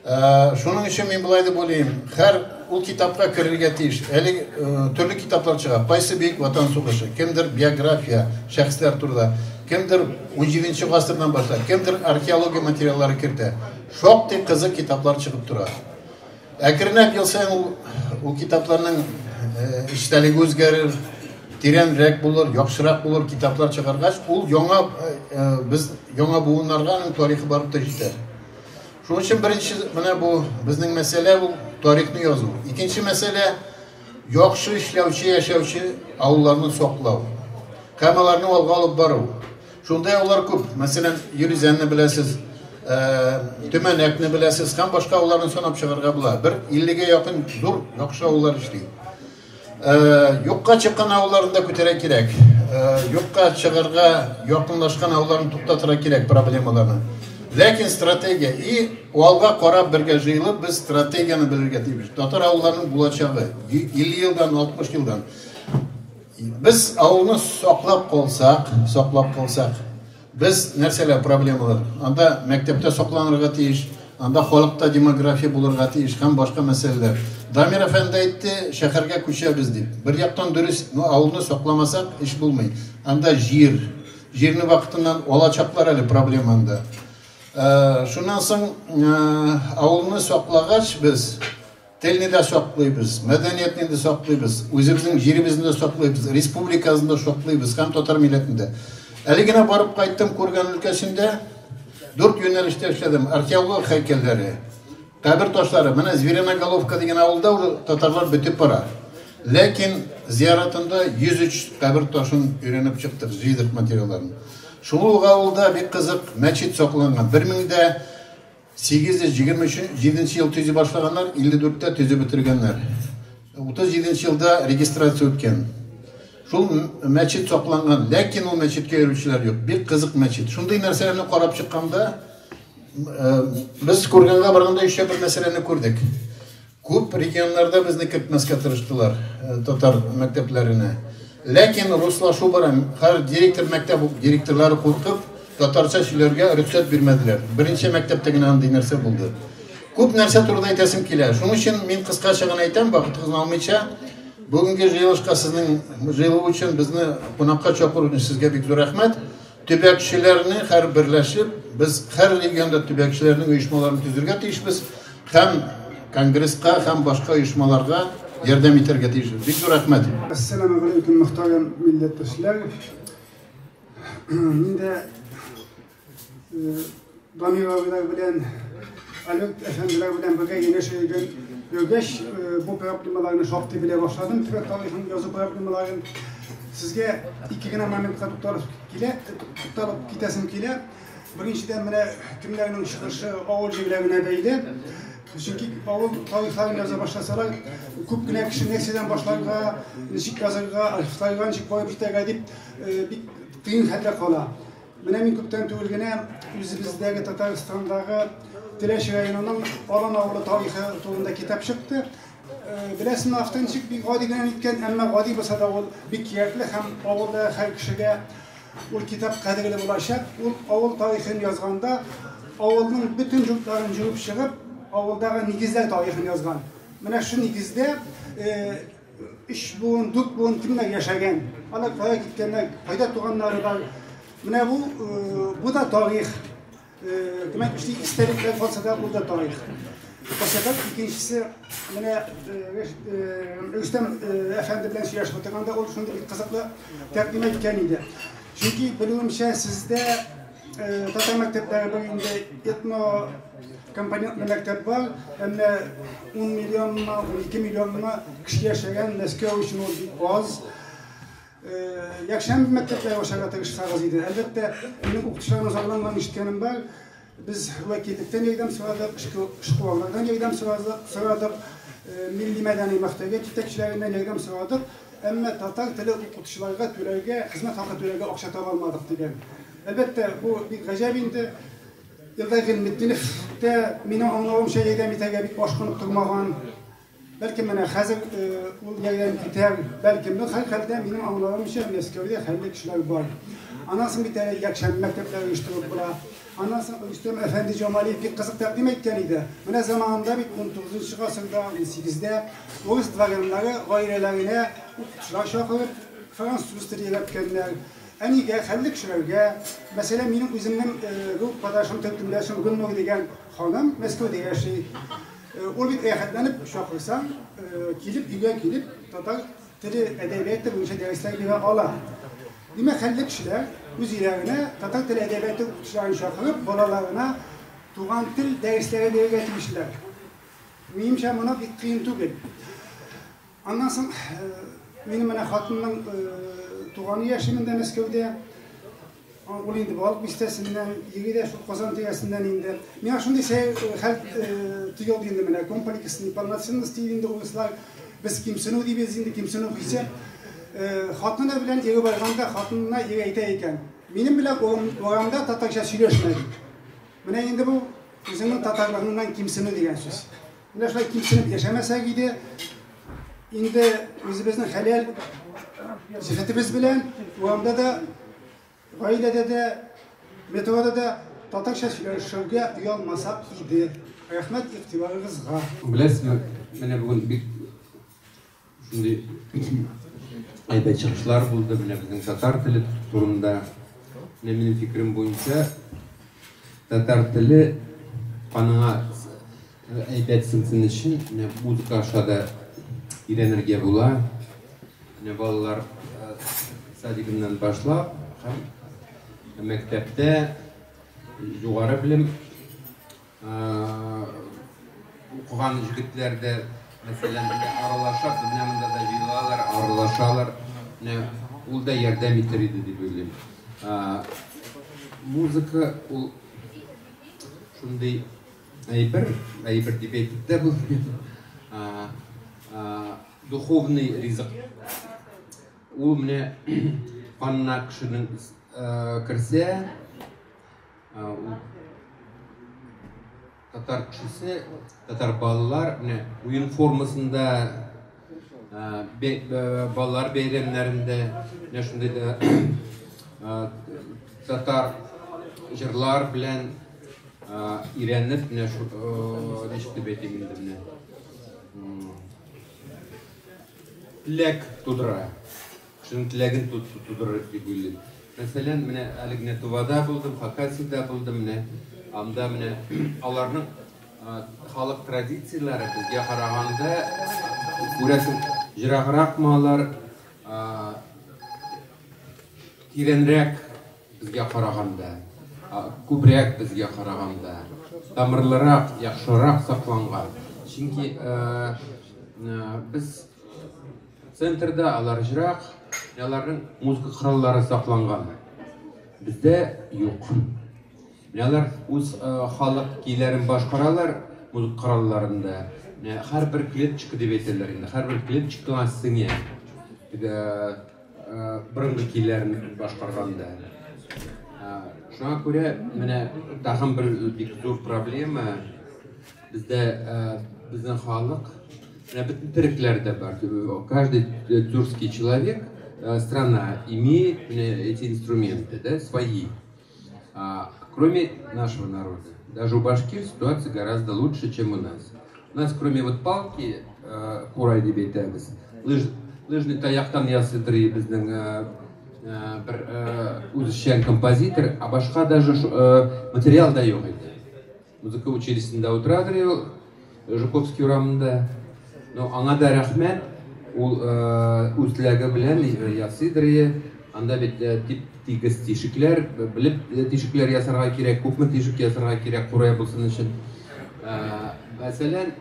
Шуның өчен мин болай дип уйлыйм, һәр ул китапка керергә тиеш. Әле төрле китаплар чыга. Кайсы Бөек Ватан сугышы, кемдер биография, шәхесләр турында, кемдер 17 гасырдан башлап, кемдер археология материаллары кертә. Шактый кызык китаплар чыгып тора. Әкренләп ел саен ул китапларның эчтәлеге үзгәрер, тирәнрәк булыр, яхшырак булыр китаплар чыгаргач, ул яңа без яңа буыннарга аның тарихы барып та җитәр. Шуның өчен беренче менә бу безнең мәсьәлә ул тарихны язу. Икенче мәсьәлә яхшы эшләүче, яшәүче авылларны саклау. Һәм аларны алга алып бару. Шундай авыллар күп. Мәсәлән, Юризәнне беләсез, Төмәнәкне беләсез һәм башка авылларны санап чыгарга була. Бер 50-гә якын зур яхшы авыллар эшли. Юкка чыккан авылларны да күтәрә кирәк. Юкка чыгарга якынлашкан авылларны туктатырга кирәк проблемаларны. Ләкин стратегия и алга карап бергә җыелып без стратегияне белергә тиеш. Татар авылларының булачагы 50 елдан, 60 елдан. Без авылны саклап калсак, без нәрсәләр проблемалар? Анда мәктәптә сакланырга тиеш, анда халыкта демография булырга тиеш һәм башка мәсьәләләр. Дамир әфәнде әйтте, шәһәргә күчәбез дип. Бер яктан дөрес, но авылны сакламасак эш булмый. Анда җир, җирне вакытыннан алачаклар әле проблема анда. Шуннан соң авылны саклагач без телне дә саклыйбыз, мәдәниятне дә саклыйбыз, үзебезнең җиребезне дә саклыйбыз, республикабызны да саклыйбыз һәм татар милләтен дә. Әле генә барып кайттым Курган өлкәсендә, 4 юнәлештә эшләдем. Археология һәйкәлләре, кабер ташлары. Менә Звериноголовка дигән авылда уже татарлар бетеп бара. Ләкин зияратында 103 кабер ташын өйрәнеп чыктык, җыйдык материалларын. Шул ук авылда бик кызык мәчет сакланган. 1827 ел төзи башлаганнар, 54-тә төзеп бетергәннәр. 37 елда регистрация үткән. Шул мәчет сакланган, ләкин ул мәчеткә йөрүчеләр юк. Бик кызык мәчет. Шундый нәрсәләрне карап чыкканда, без Курганга барганда еще бер мәсьәләне күрдек. Күп регионнарда безне кертмәскә тырыштылар татар мәктәпләренә. Ләкин руслашу бара. Һәр директор мәктәп директорлары куркып, татарча сөйләргә рөхсәт бирмәделәр. Беренче мәктәптә генә андый нәрсә булды. Күп нәрсә турында әйтәсем килә. Шуның өчен мин кыскача гына әйтәм, вакытыгызны алмыйча. Бүгенге җыелышка сезнең җыелу өчен безне кунакка чакыру өчен сезгә бик зур рәхмәт. Төбәкчеләрне һәр берләшеп, без һәр регионда төбәкчеләрнең оешмаларын төзергә тиешбез һәм конгресска һәм башка оешмаларга ярдәм итәргә тиешбез. Бик зур рәхмәт. Әссәламү галәйкүм, мөхтәрәм милләттәшләр. Мин дә Дамир абыйлар белән, Альберт әфәнделәр белән бергә янәшә йөргәч, бу проблемаларны шактый белә башладым, төбәк тарихын язу проблемаларын. Сезгә ике генә моментка тукталып китәсем килә. Беренчедән, менә кемнәрнең чыгышы авыл җирләренә бәйле. Чөнки авыл тарихларын яза башласалар, күп кенә кеше нәрсәдән башларга, ничек язарга, архивларга ничек барып җитәргә дип бик кыен хәлдә кала. Менә мин күптән түгел генә үзебездәге Татарстандагы Теләче районының Алан авылы тарихы турында китап чыкты. Беләсезме, автор ничек бик гади генә әйткән, әмма гади булса да ул бик кирәкле һәм авылда һәр кешегә ул китап кадерле булачак. Ул авыл тарихын язганда авылның бөтен йортларын җыеп чыгып, авылдагы нигезләр тарихын язган. Менә шу нигездә 3 буын, 4 буын кемнәр яшәгән, алар кая киткәннәр, кайда туганнары бар. Менә бу да тарих. Димәк, истәлекләр калса да, ул да тарих. Башка икенчесе, менә Рөстәм әфәнде белән сөйләшеп утырганда ул шундый бик кызыклы тәкъдим әйткән иде. Чөнки белүемчә, сездә татар мәктәпләре бер инде этно компонентлы мәктәп бар, әмма 10 миллионмы, 12 миллионмы кеше яшәгән Мәскәү өчен ул бик аз. Якшәмбе мәктәпләре ачарга тырышсагыз иде. Әлбәттә, минем укытучыларның зарланган ишеткәнем бар. Без вәкиллектән ярдәм сорадык, эшкуарлардан ярдәм сорадык, милли мәдәни мөхтәрият җитәкчеләреннән ярдәм сорадык, әмма татар теле укытучыларга түләргә, хезмәт хакы түләргә акча таба алмадык дигән. Әлбәттә, бу бик гаҗәп инде. Илдар Гыйльметдинов та минем аңлавымча ярдәм итәргә бик ашкынып тормаган. Бәлки менә хәзер ул ярдәм итәр, бәлки, но һәр хәлдә минем аңлавымча Мәскәүдә хәлле кешеләр бар. Аннан соң бит әле якшәмбе мәктәпләре оештырып була. Аннан соң Рөстәм әфәнде Җамалиев бик кызык тәкъдим әйткән иде. Менә заманында бит 19 гасырда, 18-дә урыс дворяннары гаиләләренә укытучылар чакырып, француз теле өйрәткәннәр. Ә нигә хәлле кешеләргә, мәсәлән, минем үземнең группадашым, төркемдәшем Гөлнур дигән ханым Мәскәүдә яши. Ул бит рәхәтләнеп чакырсаң, килеп, өйгә килеп, татар теле, әдәбияты буенча дәресләр бирә ала. Димәк, хәлле кешеләр үз өйләренә татар теле әдәбияты укытучыларын чакырып, балаларына туган тел дәресләре бирергә тиешләр. Минемчә, моны бик кыен түгел. Аннан соң минем менә хатынның туганы яши монда Мәскәүдә. Ул инде Балык бистәсеннән, ире дә шул Казан тирәсеннән инде. Миңа шундый сәер хәл тоелды инде менә, комплекс неполноценности инде урыслар, без кимсенү дибез инде, кимсенү хисе. Хатыны белән ире барганда, хатынына ире әйтә икән, минем белән урамда татарча сөйләшмә дип. Менә инде бу үзеңнең татарлыгыңнан кимсенү дигән сүз. Менә шулай кимсенеп яшәмәсәк иде, инде үзебезнең хәләл җефетебез белән урамда да, гаиләдә дә, метрода да татарча сөйләшүгә оялмасак иде. Рәхмәт игътибарыгызга. Беләсезме, менә бүген бик шундый әйбәт чыгышлар булды, менә безнең татар теле турында. Менә минем фикерем буенча, татар теле каныңа әйбәт сеңсен өчен, менә музыка аша да өйрәнергә була. Менә балалар садигыннан башлап һәм мәктәптә югары белем укыган җегетләр дә, мәсәлән, менә аралаша, менә монда да җыелалар, аралашалар. Менә ул да ярдәм итер иде дип уйлыйм. Музыка ул шундый әйбер, әйбер дип әйтеп тә булмый. Духовный ризык. Ул менә канына кешенең керсә, ул татар кешесе, татар балалар менә уен формасында, балалар бәйрәмнәрендә менә шундый да татар җырлар белән өйрәнеп, менә шу, ничек дип әйтим инде, менә теләк тудыра. Кешенең теләген тудырыр дип уйлыйм. Мәсәлән, менә әле генә Тувада булдым, Хакасиядә булдым, менә анда менә аларның халык традицияләре безгә караганда, күрәсең, җырагракмы алар, тирәнрәк безгә караганда, күбрәк безгә караганда, тамырлырак, яхшырак сакланган. Чөнки без центрда, алар җырак, аларның музыка кораллары сакланган. Бездә юк. Менә алар үз халык көйләрен башкаралар музыка коралларында. Менә һәрбер клеточка дип әйтәләр инде, һәрбер клеточкага сеңә. Теге борынгы көйләрен башкарганда. Шуңа күрә менә тагын бер бик зур проблема бездә, безнең халык, менә бөтен төрекләр дә бар. Каждый тюркский человек, страна имеет эти инструменты, да, свои. Кроме нашего народа. Даже у башкир ситуация гораздо лучше, чем у нас. У нас, кроме вот палки, курай дип әйтәбез, лыжный таяктан ясыйдыр безнең бер үзешчән композитор, а башка даже материал да юк иде. Музыка училищесында утырадыр ул, Жуковский урамында. Но аңа да рәхмәт, ул үз теләге белән ясыйдыр. Анда бит тип тигез тишекләр, белеп тишекләр ясарга кирәк, күпме тишек ясарга кирәк курай булсын өчен. Мәсәлән,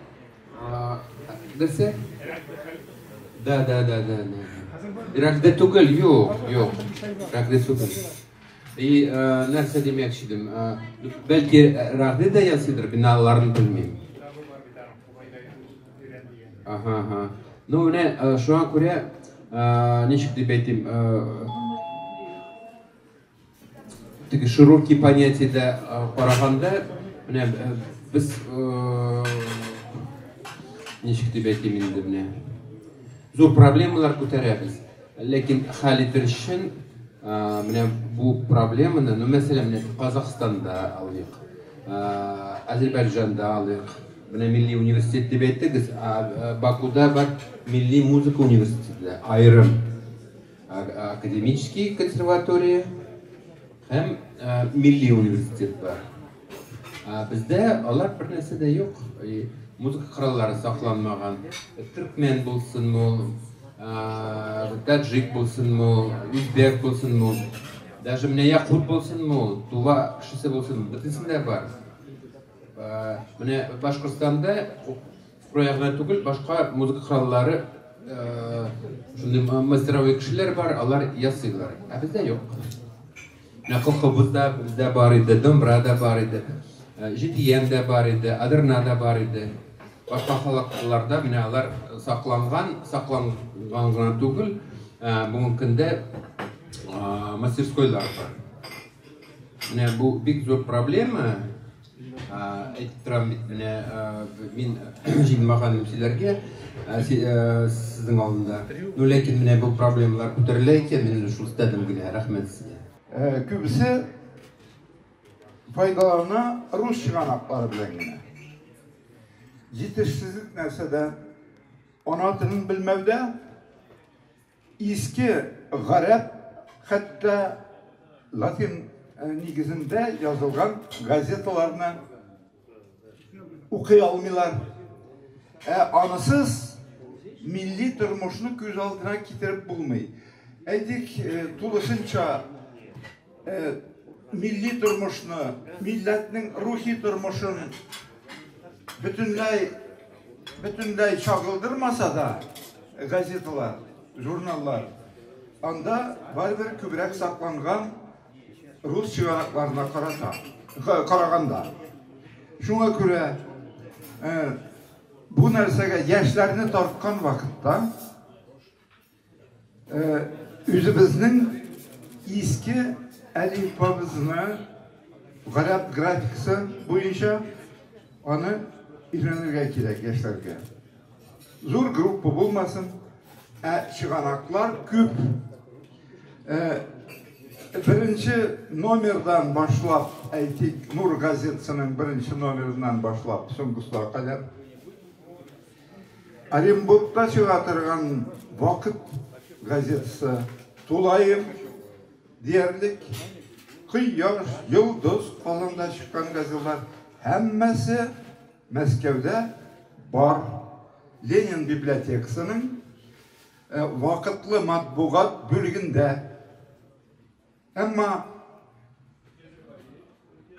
нәрсә? Да, да, да, да, да. Рәгъде түгел, юк, юк. Рәгъде түгел. И нәрсә димәкче идем? Бәлки Рәгъде дә ясыйдыр, мин аларны белмим. Ага, ага. Ну, менә шуңа күрә, ничек дип әйтим, теге широкий понятиедә караганда, менә без, ничек дип әйтим инде, менә зур проблемалар күтәрәбез. Ләкин хәл итер өчен Менә бу проблеманы, ну, мәсәлән, менә Казахстанда алыйк, Азербайҗанда алыйк. Менә милли университет дип әйттегез, Бакуда бар милли музыка университеты, аерым академический консерватория һәм милли университет бар. Бездә алар бер нәрсә дә юк. Музыка кораллары сакланмаган. Төркмән булсынмы ул, таджик булсынмы ул, үзбәк булсынмы ул, даже менә якут булсынмы ул, тува кешесе булсынмы, бөтенесендә бар. Менә Башкортстанда курай гына түгел, башка музыка кораллары шундый мастеровой кешеләр бар, алар ясыйлар. Ә бездә юк. Менә кылкобыз да бездә бар иде, домбра да бар иде, җитиян дә бар иде, адырна да бар иде. Башка халыкларда менә алар сакланган, сакланган гына түгел, бүгенге көндә мастерскойлар бар. Менә бу бик зур проблема. Әйтеп торам бит, менә мин җыелмаган сөйләргә сезнең алдында. Ну, ләкин менә бу проблемалар күтәрелә икән, мин шул өстәдем генә. Рәхмәт сезгә. Күбесе файдалана рус чыганаклары белән генә. Җитешсезлек нәрсәдә? Ана телен белмәүдә, Иске гарәп, хәтта латин нигезендә язылган газеталарны укый алмыйлар. Ә анысыз милли тормышны күз алдына китереп булмый. Әйтик, тулысынча милли тормышны, милләтнең рухи тормышын бөтенләй бөтенләй чагылдырмаса да газеталар, журналлар анда барыбер күбрәк сакланган рус чыганакларына карата караганда. Шуңа күрә бу нәрсәгә яшьләрне тарткан вакытта Үзебезнең иске әлифбабызны гарәп графикасы буенча аны өйрәнергә кирәк яшьләргә. Зур группа булмасын, ә чыганаклар күп. Беренче номердан башлап, әйтик, Нур газетасының беренче номерыннан башлап соңгысына кадәр Оренбургта чыга торган Вакыт газетасы тулаем диярлек Кояш, Йолдыз, Казанда чыккан газеталар һәммәсе Мәскәүдә бар. Ленин библиотекасының вакытлы матбугат бүлегендә. Әмма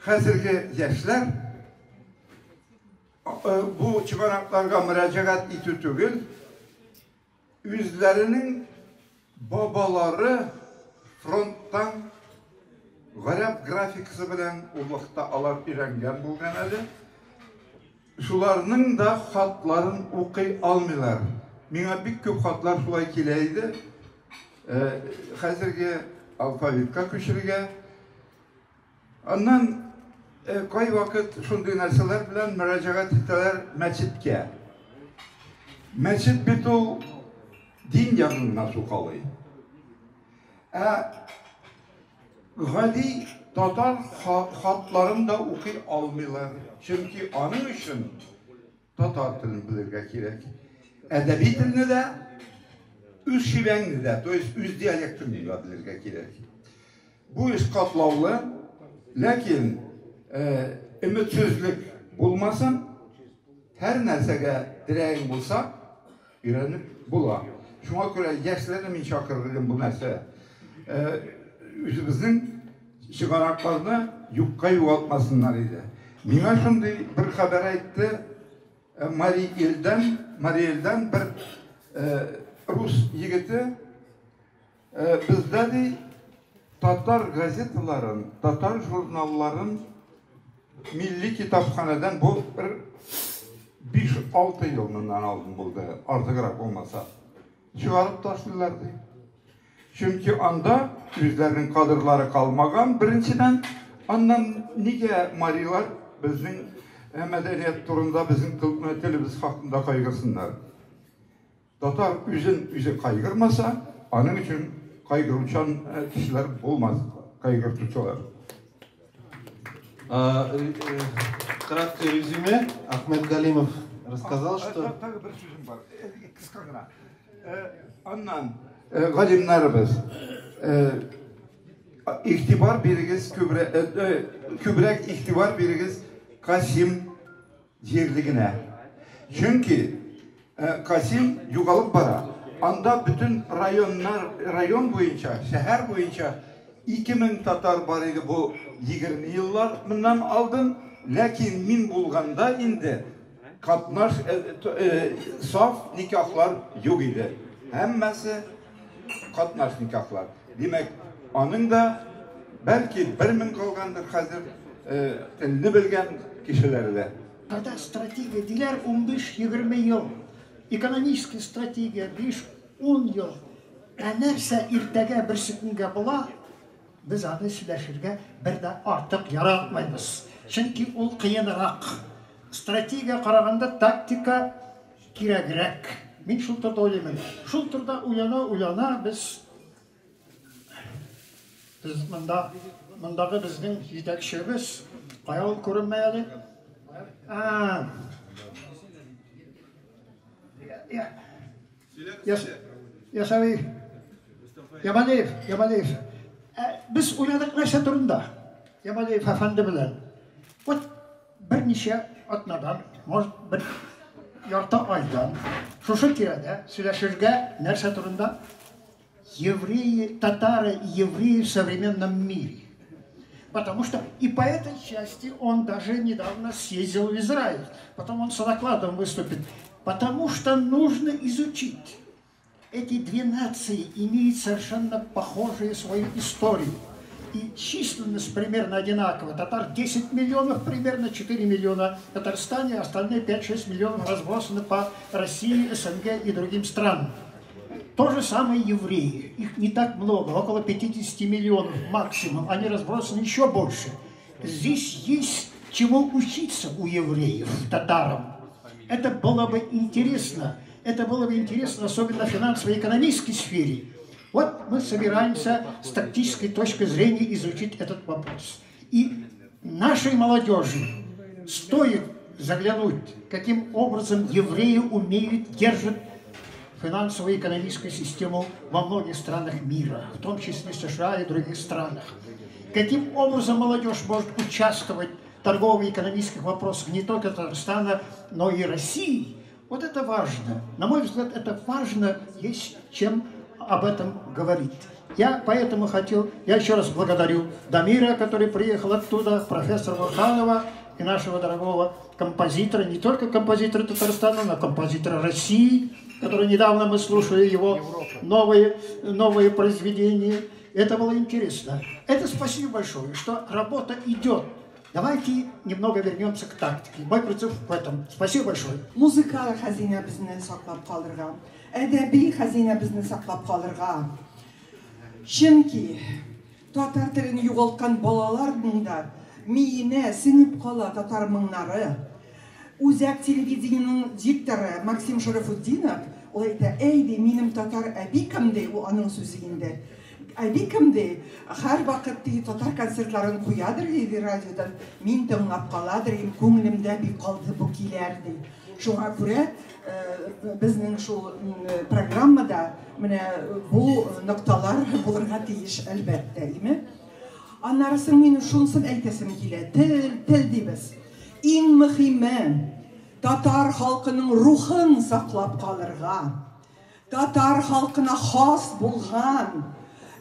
хәзерге яшьләр Бу чыганакларга мөрәҗәгать итү түгел, үзләренең бабалары фронттан гарәп графикасы белән ул вакытта алар өйрәнгән булган әле. Шуларның да хатларын укый алмыйлар. Миңа бик күп хатлар шулай килә иде. Хәзерге алфавитка күчерергә. Аннан кайвакыт шундый нәрсәләр белән мөрәҗәгать итәләр мәчеткә. Мәчет бит ул дин ягын гына сукалый. Ә гади татар хатларын да укый алмыйлар. Чөнки аның өчен татар телен белергә кирәк. Әдәби телне дә, үз шивәңне дә, то есть үз диалектыңны да белергә кирәк. Бу эш катлаулы, ләкин өметсезлек булмасын, һәр нәрсәгә теләгең булса, өйрәнеп була. Шуңа күрә яшьләрне мин чакырыр идем бу нәрсә. Үзебезнең чыганакларны юкка югалтмасыннар иде. Миңа шундый бер хәбәр әйтте, Мари Эльдән, Мари Эльдән бер рус егете, бездә ди татар газеталарын, татар журналларын милли китапханәдән бу бер 5-6 ел моннан алдын булды, артыграк булмаса. Чыгарып ташлыйлар ди. Чөнки анда үзләренең кадрлары калмаган, беренчедән, аннан нигә марилар безнең мәдәният турында, безнең телебез хакында кайгырсыннар? Татар үзен үзе кайгырмаса, аның өчен кайгыручан кешеләр булмас, кайгыртучылар. Краткое резюме. Ахмед Галимов рассказал, что... Тагы бер сүзем бар, кыска гына. Аннан галимнәребез, игътибар бирегез, күбрәк игътибар бирегез Касим җирлегенә. Чөнки Касим югалып бара. Анда бөтен районнар, район буенча, шәһәр буенча 2000 татар бар иде бу 20 еллар моннан алдын, ләкин мин булганда инде катнаш саф никахлар юк иде. Һәммәсе катнаш никахлар. Димәк, аның да бәлки 1000 калгандыр хәзер телне белгән кешеләре дә. Когда стратегия диләр 15-20 ел, экономическая стратегия 5-10 ел. Ә нәрсә иртәгә берсе көнгә була, без аны сөйләшергә бер дә артык яратмайбыз. Чөнки ул кыенрак. Стратегия караганда тактика кирәгрәк. Мин шул турыда уйлыймын. Шул турыда уйлана-уйлана без монда мондагы безнең җитәкчебез кая ул күренмәй әле? Ясави Ямалиев, Ямалиев. Без уйладык нәрсә турында? Ямалиев әфәнде белән. Вот берничә атнадан, может, бер ярты айдан шушы тирәдә сөйләшергә нәрсә турында? Евреи, татары и евреи в современном мире. Потому что и по этой части он даже недавно съездил в Израиль. Потом он с докладом выступит. Потому что нужно изучить. Эти две нации имеют совершенно похожие свою историю. И численность примерно одинакова. Татар 10 миллионов, примерно 4 миллиона в Татарстане, остальные 5-6 миллионов разбросаны по России, СНГ и другим странам. То же самое евреи. Их не так много, около 50 миллионов максимум. Они разбросаны еще больше. Здесь есть чему учиться у евреев, татарам. Это было бы интересно. Это было бы интересно, особенно в финансово-экономической сфере. Вот мы собираемся с тактической точки зрения изучить этот вопрос. И нашей молодежи стоит заглянуть, каким образом евреи умеют держать финансово-экономическую систему во многих странах мира, в том числе США и других странах. Каким образом молодежь может участвовать в торгово-экономических вопросах не только Татарстана, но и России. Вот это важно. На мой взгляд, это важно, есть чем об этом говорить. Я поэтому хотел, я еще раз благодарю Дамира, который приехал оттуда, профессора Бурханова и нашего дорогого композитора, не только композитора Татарстана, но композитора России, который недавно мы слушали его новые произведения. Это было интересно. Это спасибо большое, что работа идет. Давайте немного вернемся к тактике. Мой призыв в этом. Спасибо большое. Музыкаль хәзинәбезне саклап калырга, әдәби хәзинәбезне саклап калырга. Чөнки татар телен югалткан балаларның да миенә сеңеп кала татар моңнары. Үзәк телевидениенең дикторы Максим Шарафутдинов ул әйтә: "Әй, ди, минем татар әбикем ди, ул аның сүзе инде. Әбикем ди, һәрвакыт ди татар концертларын куядыр ди радиодан, мин тыңлап каладыр идем, күңелемдә бик калды бу киләр ди." Шуңа күрә безнең шул программада менә бу нокталар булырга тиеш әлбәттә, име? Аннары соң мин шунысын әйтәсем килә. Тел, тел дибез. Иң мөһиме татар халкының рухын саклап калырга, татар халкына хас булган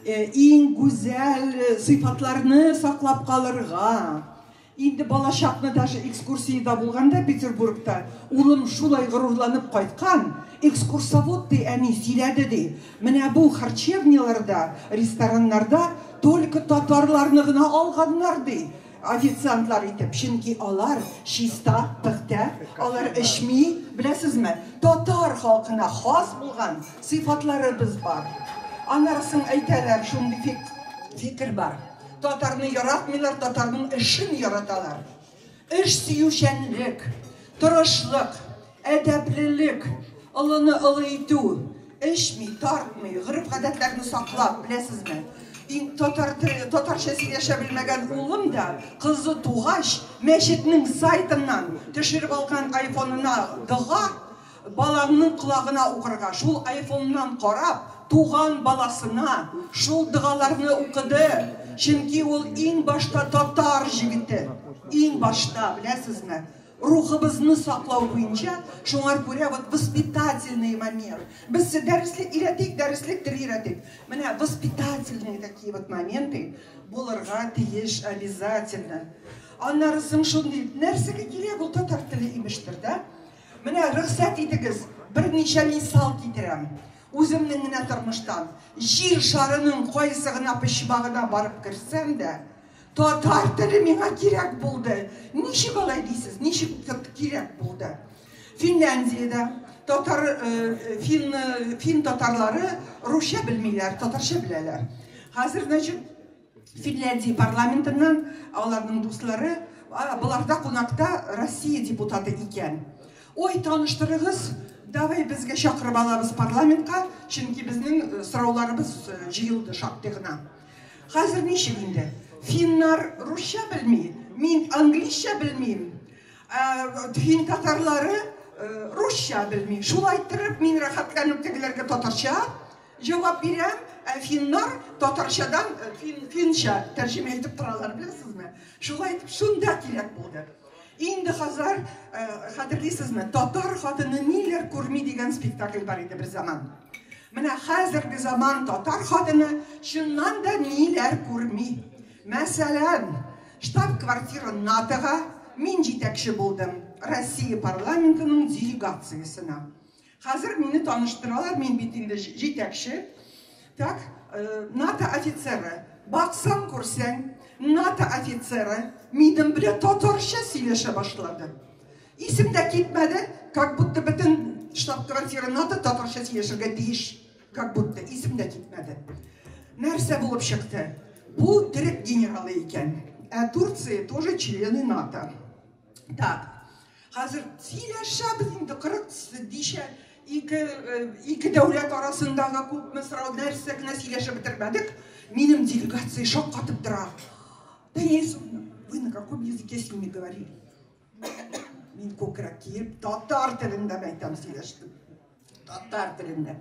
иң гүзәл сыйфатларны саклап калырга. Инде балачакны даже экскурсиядә булганда Петербургта улым шулай горурланып кайткан, экскурсовод ди, әни сөйләде ди. Менә бу харчевняларда, рестораннарда только татарларны гына алганнар ди. Официантлар итеп, чөнки алар чиста, пөхтә, алар эчми, беләсезме? Татар халкына хас булган сыйфатларыбыз бар. Аннары соң әйтәләр, шундый фикер бар. Татарны яратмыйлар, татарның эшен яраталар. Эш сөючәнлек, тырышлык, әдәплелек, олыны олы итү, Эчми, тартмый, гореф-гадәтләрне саклап, беләсезме? Иң татар теле, татарча сөйләшә белмәгән улым да, кызы тугач, мәчетнең сайтыннан төшереп алган айфонына дога, балаңның колагына укырга, шул айфоннан карап, туган баласына шул догаларны укыды. Чөнки ул иң башта татар җегете. Иң башта, беләсезме? Рухыбызны саклау буенча, шуңар күрә вот воспитательный момент. Без дәреслек өйрәтик, дәреслек тел өйрәтик. Менә воспитательные такие вот моменты булырга тиеш обязательно. Аннары соң шундый нәрсәгә кирәк ул татар теле имештер, да? Менә рөхсәт итегез, берничә мисал китерәм. Үземнең генә тормыштан. Җир шарының кайсы гына почмагына барып керсәм дә, татар теле миңа кирәк булды. Ничек алай дисез? Ничек кирәк булды? Финляндиядә татар э, фин фин татарлары русча белмиләр, татарча беләләр. Хәзер, значит, Финляндия парламентыннан аларның дуслары, боларда кунакта Россия депутаты икән. Ой, таныштырыгыз, давай безгә чакырып алабыз парламентка, чөнки безнең сорауларыбыз җыелды шактый гына. Хәзер ничек инде? Финнар русча белми, мин английча белмим. Фин татарлары русча белми. Шулай иттереп, мин рәхәтләнеп тегеләргә татарча җавап бирәм, ә финнар татарчадан фин, финча тәрҗемә итеп торалар, беләсезме? Шулай итеп, шунда кирәк булды. Инде хәзер, хәтерлисезме, Татар хатыны ниләр күрми дигән спектакль бар иде бер заман. Менә хәзерге заман татар хатыны чыннан да ниләр күрми. Мәсәлән, штаб-квартира НАТОга мин җитәкче булдым, Россия парламентының делегациясенә. Хәзер мине таныштыралар, мин бит инде җитәкче. Так, НАТО офицеры. Баксаң, күрсәң, НАТО офицеры минем белән татарча сөйләшә башлады. Исем дә китмәде, как будто бөтен штаб-квартира НАТО татарча сөйләшергә тиеш. Как будто исем дә китмәде. Нәрсә булып чыкты? Бу төрек генералы икән. Ә Турция тоже члены НАТО. Так, хәзер сөйләшәбез инде 40 дичә ике дәүләт арасындагы күпме сорау, нәрсә генә сөйләшеп бетермәдек. Минем делегация шаккатып тора. Денисовна, вы на каком языке с ними говорили? Мин күкрәк киеп, татар телендә әйтәм сөйләштем. Татар телендә.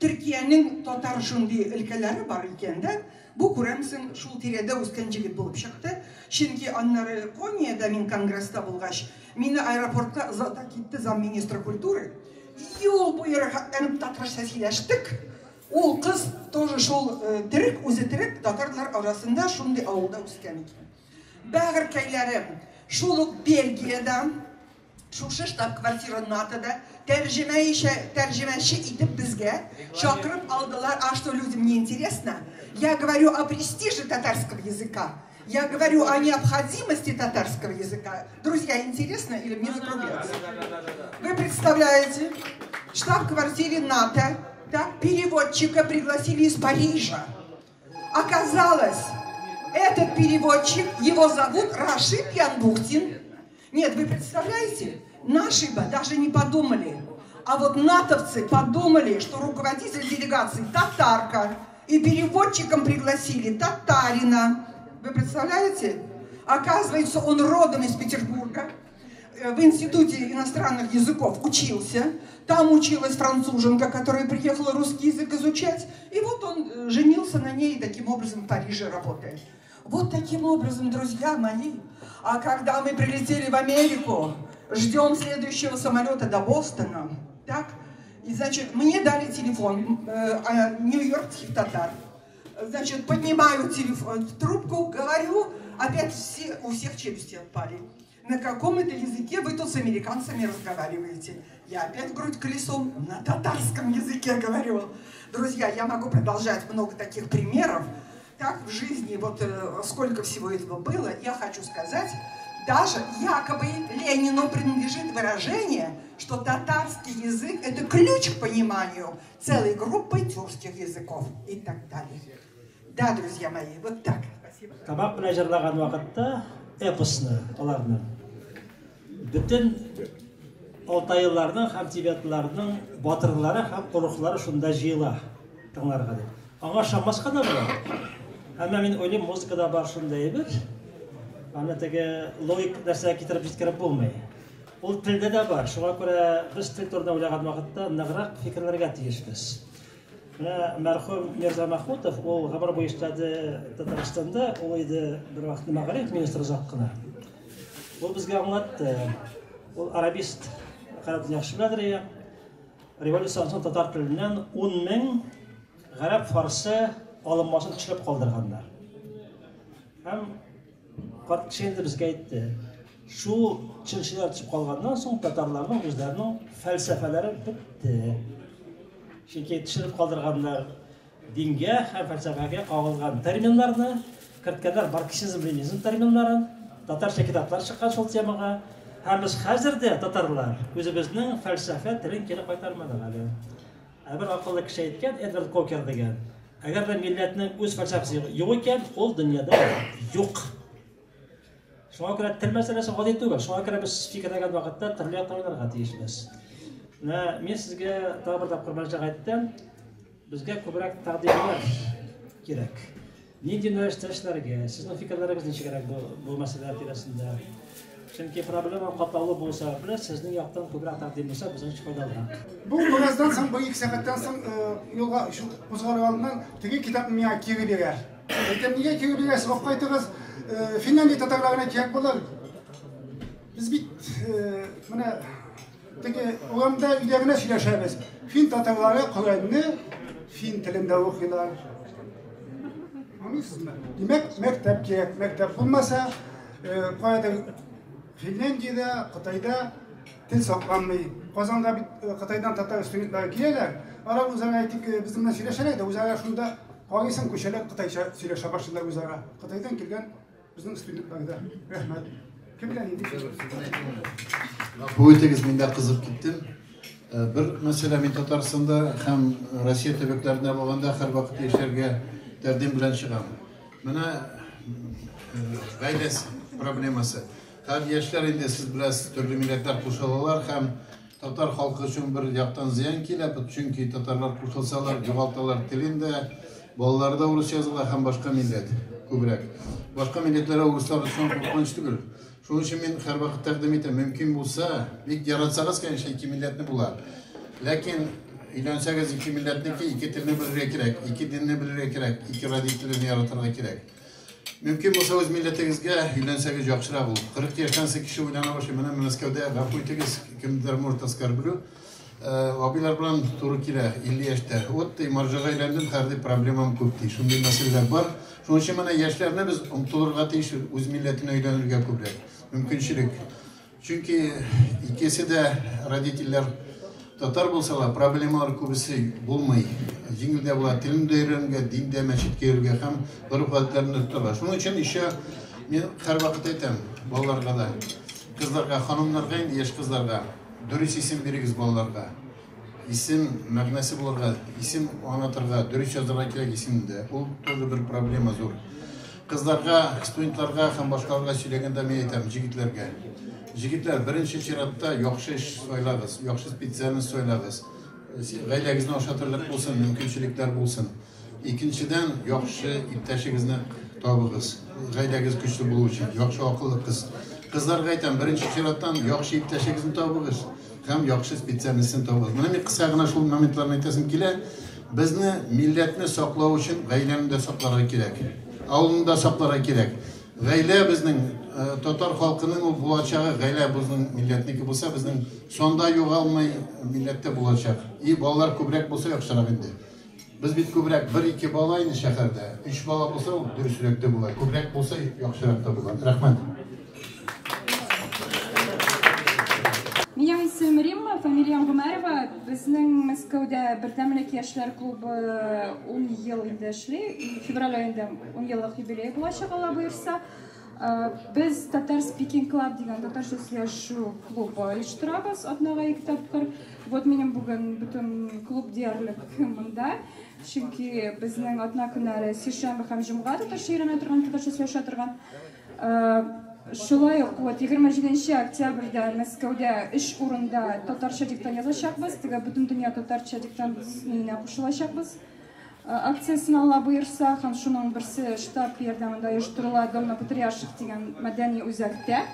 Төркиянең татар шундый өлкәләре бар икән дә, бу күрәмсең шул тирәдә үскән җегет булып чыкты. Чөнки аннары Кониядә мин конгресста булгач, мине аэропортка озата китте замминистра культуры. Юл буе рәхәтләнеп татарча сөйләштек. Ул кыз тоже шул төрек, үзе төрек, татарлар арасында шундый авылда үскән икән. Бәгырькәйләрем, шул ук Бельгиядә, шушы штаб-квартира НАТОда тәрҗемәче итеп безгә чакырып алдылар. А что, людям не интересно? Я говорю о престиже татарского языка. Я говорю о необходимости татарского языка. Друзья, интересно или мне закругляться? Вы представляете, в штаб-квартире НАТО, так, переводчика пригласили из Парижа. Оказалось, этот переводчик, его зовут Рашид Янбухтин. Нет, вы представляете, наши бы даже не подумали. А вот натовцы подумали, что руководитель делегации татарка, и переводчиком пригласили татарина. Вы представляете? Оказывается, он родом из Петербурга, в институте иностранных языков учился. Там училась француженка, которая приехала русский язык изучать. И вот он женился на ней и таким образом в Париже работает. Вот таким образом, друзья мои. А когда мы прилетели в Америку, ждем следующего самолета до Бостона, так? И, значит, мне дали телефон нью-йоркских татар. Значит, поднимаю телефон, трубку, говорю, опять все, у всех челюсти отпали. На каком это языке вы тут с американцами разговариваете? Я опять грудь колесом на татарском языке говорю. Друзья, я могу продолжать много таких примеров. Так в жизни, вот сколько всего этого было, я хочу сказать, даже якобы Ленину принадлежит выражение, что татарский язык – это ключ к пониманию целой группы тюркских языков и так далее. Да, друзья мои, вот так. Спасибо. Тамак белән җырлаган вакытта эпосны аларны бөтен Алтайлыларның һәм тибетларның батырлары һәм олуглары шунда җыела тыңларга дип. Аңа ышанмаска да була. Әмма мин уйлыйм, музыкада бар шундый әйбер. Аны теге логик нәрсәгә китереп җиткереп булмый. Ул телдә дә бар. Шуңа күрә без тел турында уйлаган вакытта ныграк фикерләргә тиешбез. Менә мәрхүм Мирза Махмутов, ул гомер буе эшләде Татарстанда, ул иде бер вакытны мәгариф министры озак кына. Ул безгә аңлатты. Ул арабист, гарәп яхшы беләдер я. Революциядән соң татар теленнән 10 мең гарәп фарсы алынмасын төшереп калдырганнар. Һәм карт кеше инде безгә әйтте, шул төшенчәләр төшеп калганнан соң татарларның үзләренең фәлсәфәләре бетте. Чөнки төшереп калдырганнар дингә һәм фәлсәфәгә кагылган терминнарны, керткәннәр марксизм, ленинизм терминнарын, татарча китаплар чыккан шул темага. Һәм без хәзер дә татарлар үзебезнең фәлсәфә телен кире кайтармадык әле. Ә бер акыллы кеше әйткән, Эдвард Кокер дигән, әгәр дә милләтнең үз фәлсәфәсе юк икән, ул дөньяда юк. Шуңа күрә тел мәсьәләсе гади түгел. Шуңа күрә без фикерләгән вакытта төрле яктан уйларга тиешбез. Менә мин сезгә тагы бер тапкыр мөрәҗәгать иттем. Безгә күбрәк тәкъдимнәр кирәк. Нинди юнәлештә эшләргә? Сезнең фикерләрегез ничегрәк бу, бу мәсьәләләр тирәсендә? Чөнки проблема катлаулы булу сәбәпле, сезнең яктан күбрәк тәкъдим булса, безнең өчен файдалырак. Бу бераздан соң, бер ике сәгатьтән соң юлга кузгалыр алдыннан теге китапны миңа кире бирә. Әйтәм, нигә кире бирәсез, алып кайтыгыз, Финляндия татарларына кирәк булыр. Без бит менә теге урамда өйдә генә сөйләшәбез. Фин татарлары Коръәнне фин телендә укыйлар. Аңлыйсызмы? Димәк, мәктәп кирәк. Мәктәп булмаса, каядыр Финляндиядә, Кытайда тел сакланмый. Казанга бит Кытайдан татар студентлары киләләр. Алар үзара әйтик, безнең белән сөйләшәләр дә, үзара шунда карыйсың, күчәләр кытайча сөйләшә башлыйлар үзара. Кытайдан килгән безнең студентлар да. Рәхмәт. Кемгә нинди фикер? Гафу итегез, мин дә кызып киттем. Бер мәсьәлә, мин Татарстанда һәм Россия төбәкләрендә булганда һәрвакыт яшәргә тәкъдим белән чыгам. Менә гаилә проблемасы. Хәзер яшьләр инде, сез беләсез, төрле милләтләр кушылалар һәм татар халкы өчен бер яктан зыян килә, чөнки татарлар кушылсалар, югалталар телен дә, балалары да урысча языла һәм башка милләт күбрәк. Башка милләтләргә урыслар өчен куркыныч түгел. Шуның өчен мин һәрвакыт тәкъдим итәм, мөмкин булса, бик яратсагыз, конечно, ике милләтне була. Ләкин өйләнсәгез ике милләтнеке, ике телне белергә кирәк, ике динне белергә кирәк, ике родительне яратырга кирәк. Мөмкин булса үз милләтегезгә өйләнсәгез яхшырак ул. 40 яшьтән соң кеше уйлана башлый. Менә Мәскәүдә, гафу итегез, кемдер может оскорблю. Абыйлар белән туры килә 50 яшьтә. Вот ди, марҗага өйләндем, хәзер ди проблемам күп ди. Шундый мәсьәләләр бар. Шуның өчен менә яшьләрне без омтылырга тиеш үз милләтенә өйләнергә күбрәк. Мөмкинчелек. Чөнки икесе дә родительләр татар булсалар, проблемалар күбесе булмый. Җиңел дә була телен дә өйрәнергә, дин дә, мәчеткә йөрергә һәм гореф-гадәтләрне дә тотарга. Шуның өчен еще мин һәрвакыт әйтәм балаларга да, кызларга, ханымнарга инде, яшь кызларга, дөрес исем бирегез балаларга. Исем мәгънәсе булырга, исем аңлатырга, дөрес язырга кирәк исемне дә. Ул тоже бер проблема зур. Кызларга, студентларга һәм башкаларга сөйләгәндә мин әйтәм, җегетләргә. Җегетләр, беренче чиратта яхшы эш сайлагыз, яхшы специальность сайлагыз. Гаиләгезне ашатырлык булсын, мөмкинчелекләр булсын. Икенчедән, яхшы иптәшегезне табыгыз. Гаиләгез көчле булу өчен, яхшы акыллы кыз. Кызларга әйтәм, беренче чираттан яхшы иптәшегезне табыгыз һәм яхшы специальностьны табыгыз. Менә мин кыска гына шул моментларны әйтәсем килә. Безне милләтне саклау өчен гаиләне дә сакларга кирәк. Авылны да сакларга кирәк. Гаилә безнең татар халкының ул булачагы, гаилә безнең милләтнеке булса, безнең сонда югалмый милләттә булачак. И балалар күбрәк булса яхшырак инде. Без бит күбрәк бер-ике бала инде шәһәрдә. Өч бала булса, ул дөресрәк тә була. Күбрәк булса, яхшырак та була. Рәхмәт. Минем исемем Римма, фамилиям Гомәрова. Безнең Мәскәүдә Бердәмлек яшьләр клубы 10 ел инде эшли. Февраль аенда 10 еллык юбилей булачак, Алла боерса. Без Татар Speaking Club дигән татарча сөйләшү клубы оештырабыз атнага ике тапкыр. Вот минем бүген бөтен клуб диярлек монда. Чөнки безнең атна көннәре сишәмбе һәм җомга татарча өйрәнә торган, татарча сөйләшә торган. Шулай ук вот 27 октябрьдә Мәскәүдә 3 урында татарча диктант язачакбыз. Теге Бөтендөнья татарча диктантына кушылачакбыз. Акциясен Алла боерса, һәм шуның берсе штаб ярдәмендә оештырыла Дом на Патриарших дигән мәдәни үзәктә.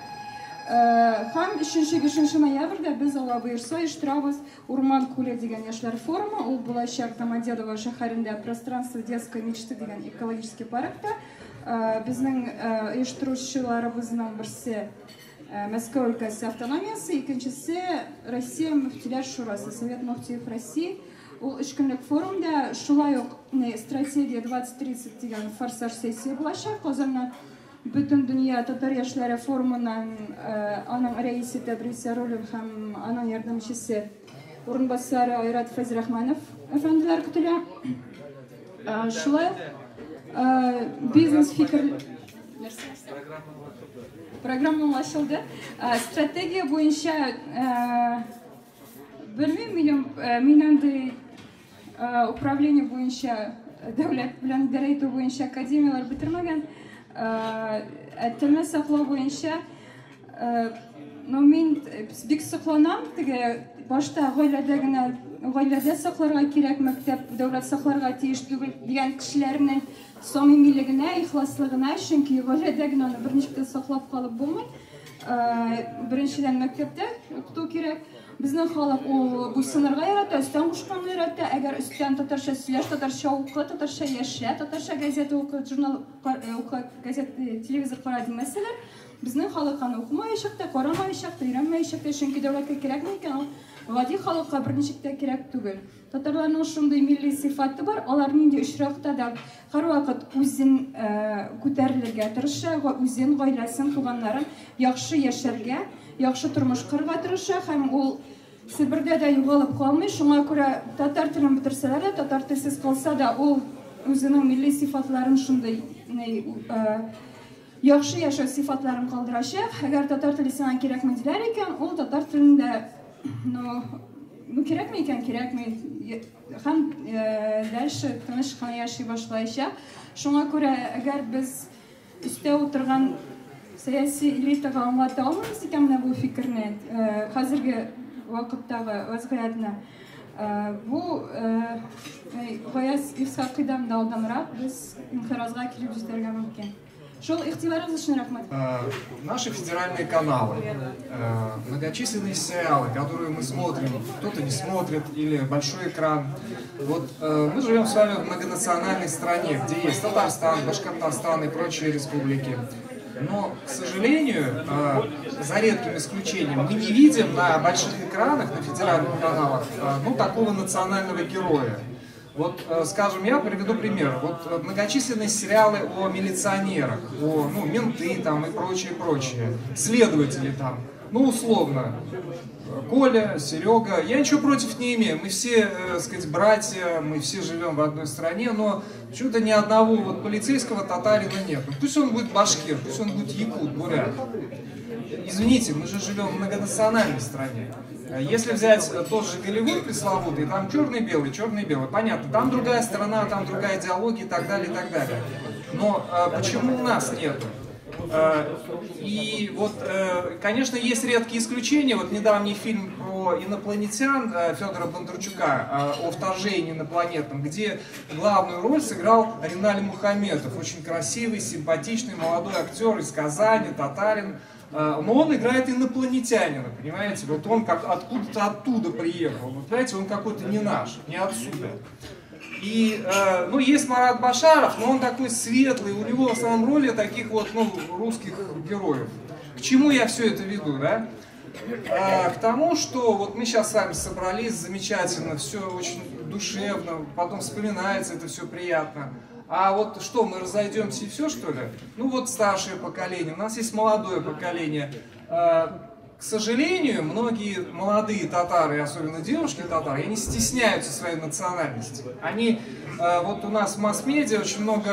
Һәм 3-5 ноябрьдә без Алла боерса оештырабыз Урман күле дигән яшьләр форумы. Ул булачак Домодедово шәһәрендә Пространство детской мечты дигән экологический паркта. Безнең оештыручыларыбызның берсе Мәскәү өлкәсе автономиясе, икенчесе Россия мөфтиләр шурасы, Совет мөфтиев России. Ул 3 көнлек форумда шулай ук Стратегия 2030 дигән форсаж сессия булачак. Казанда Бөтендөнья татар яшьләре форумыннан аның рәисе Тәбрис Яруллин һәм аның ярдәмчесе урынбасары Айрат Фәйзрахманов әфәнделәр көтелә. Шулай бизнес фикер программа аңлашылды. Стратегия буенча белмим, мин андый управление буенча, дәүләт белән идарә итү буенча академияләр бетермәгән. Телне саклау буенча, но мин бик сокланам, теге башта гаиләдә генә, гаиләдә сакларга кирәк, мәктәп, дәүләт сакларга тиеш түгел дигән кешеләрнең самимилегенә, ихласлыгына, чөнки гаиләдә генә аны берничек тә саклап калып булмый. Беренчедән мәктәптә укыту кирәк. Безнең халык ул буйсынырга ярата, өстән кушканны ярата. Әгәр өстән татарча сөйләш, татарча укы, татарча яшә, татарча газета укы, журнал укы, газет, телевизор кара димәсәләр, безнең халык аны укымаячак та, карамаячак та, өйрәнмәячәк тә, чөнки дәүләткә кирәкми икән, ул гади халыкка берничек тә кирәк түгел. Татарларның шундый милли сыйфаты бар, алар нинди очракта да һәрвакыт үзен күтәрелергә тырыша, үзен, гаиләсен, туганнарын яхшы яшәргә, яхшы тормыш корырга тырыша, һәм ул Себердә дә югалып калмый. Шуңа күрә татар телен бетерсәләр дә, татар телсез калса да, ул үзенең милли сыйфатларын шундый яхшы яшәү сыйфатларын калдырачак. Әгәр татар теле сиңа кирәкми диләр икән, ул татар телендә, ну кирәкми икән, кирәкми. Һәм дальше тыныч кына яши башлаячак. Шуңа күрә, әгәр без өстә утырган сәяси элитага аңлата алмыйбыз икән менә бу фикерне, хәзерге вакыттагы вазгыятьне, бу Гаяз Исхакыйдан да алданрак без инкыйразга килеп җитәргә мөмкин. Шул игътибарыгыз өчен рәхмәт. Наши федеральные каналы, многочисленные сериалы, которые мы смотрим, кто-то не смотрит, или большой экран. Вот мы живем с вами в многонациональной стране, где есть Татарстан, Башкортостан и прочие республики. Но, к сожалению, за редким исключением, мы не видим на больших экранах, на федеральных каналах, ну, такого национального героя. Вот, скажем, я приведу пример. Вот многочисленные сериалы о милиционерах, о, ну, менты там и прочее, прочее, следователи там, ну, условно, Коля, Серега, я ничего против не имею, мы все, так сказать, братья, мы все живем в одной стране, но почему-то ни одного вот полицейского татарина нет. Ну, пусть он будет башкир, пусть он будет якут, бурят. Извините, мы же живем в многонациональной стране. Если взять тот же Голливуд пресловутый, там черный-белый, черный-белый, понятно, там другая страна, там другая идеология и так далее, и так далее. Но почему у нас нету? И вот, конечно, есть редкие исключения. Вот недавний фильм про инопланетян Федора Бондарчука о вторжении инопланетном, где главную роль сыграл Риналь Мухаметов. Очень красивый, симпатичный молодой актер из Казани, татарин. Но он играет инопланетянина, понимаете? Вот он как откуда-то оттуда приехал. Вот, понимаете, он какой-то не наш, не отсюда. И, ну, есть Марат Башаров, но он такой светлый, у него в основном роли таких вот, ну, русских героев. К чему я все это веду, да? К тому, что вот мы сейчас с вами собрались замечательно, все очень душевно, потом вспоминается это все приятно. А вот что, мы разойдемся и все, что ли? Ну вот старшее поколение, у нас есть молодое поколение. К сожалению, многие молодые татары, особенно девушки татары, они стесняются своей национальности. Они, вот у нас в масс-медиа очень много,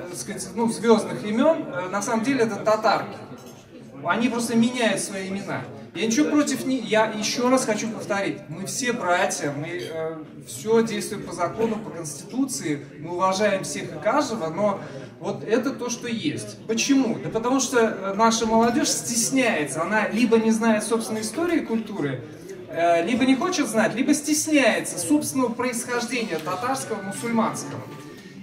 так сказать, ну, звездных имен, на самом деле это татарки. Они просто меняют свои имена. Я ничего против не... Я еще раз хочу повторить. Мы все братья, мы все действуем по закону, по конституции, мы уважаем всех и каждого, но вот это то, что есть. Почему? Да потому что наша молодежь стесняется. Она либо не знает собственной истории и культуры, либо не хочет знать, либо стесняется собственного происхождения татарского, мусульманского.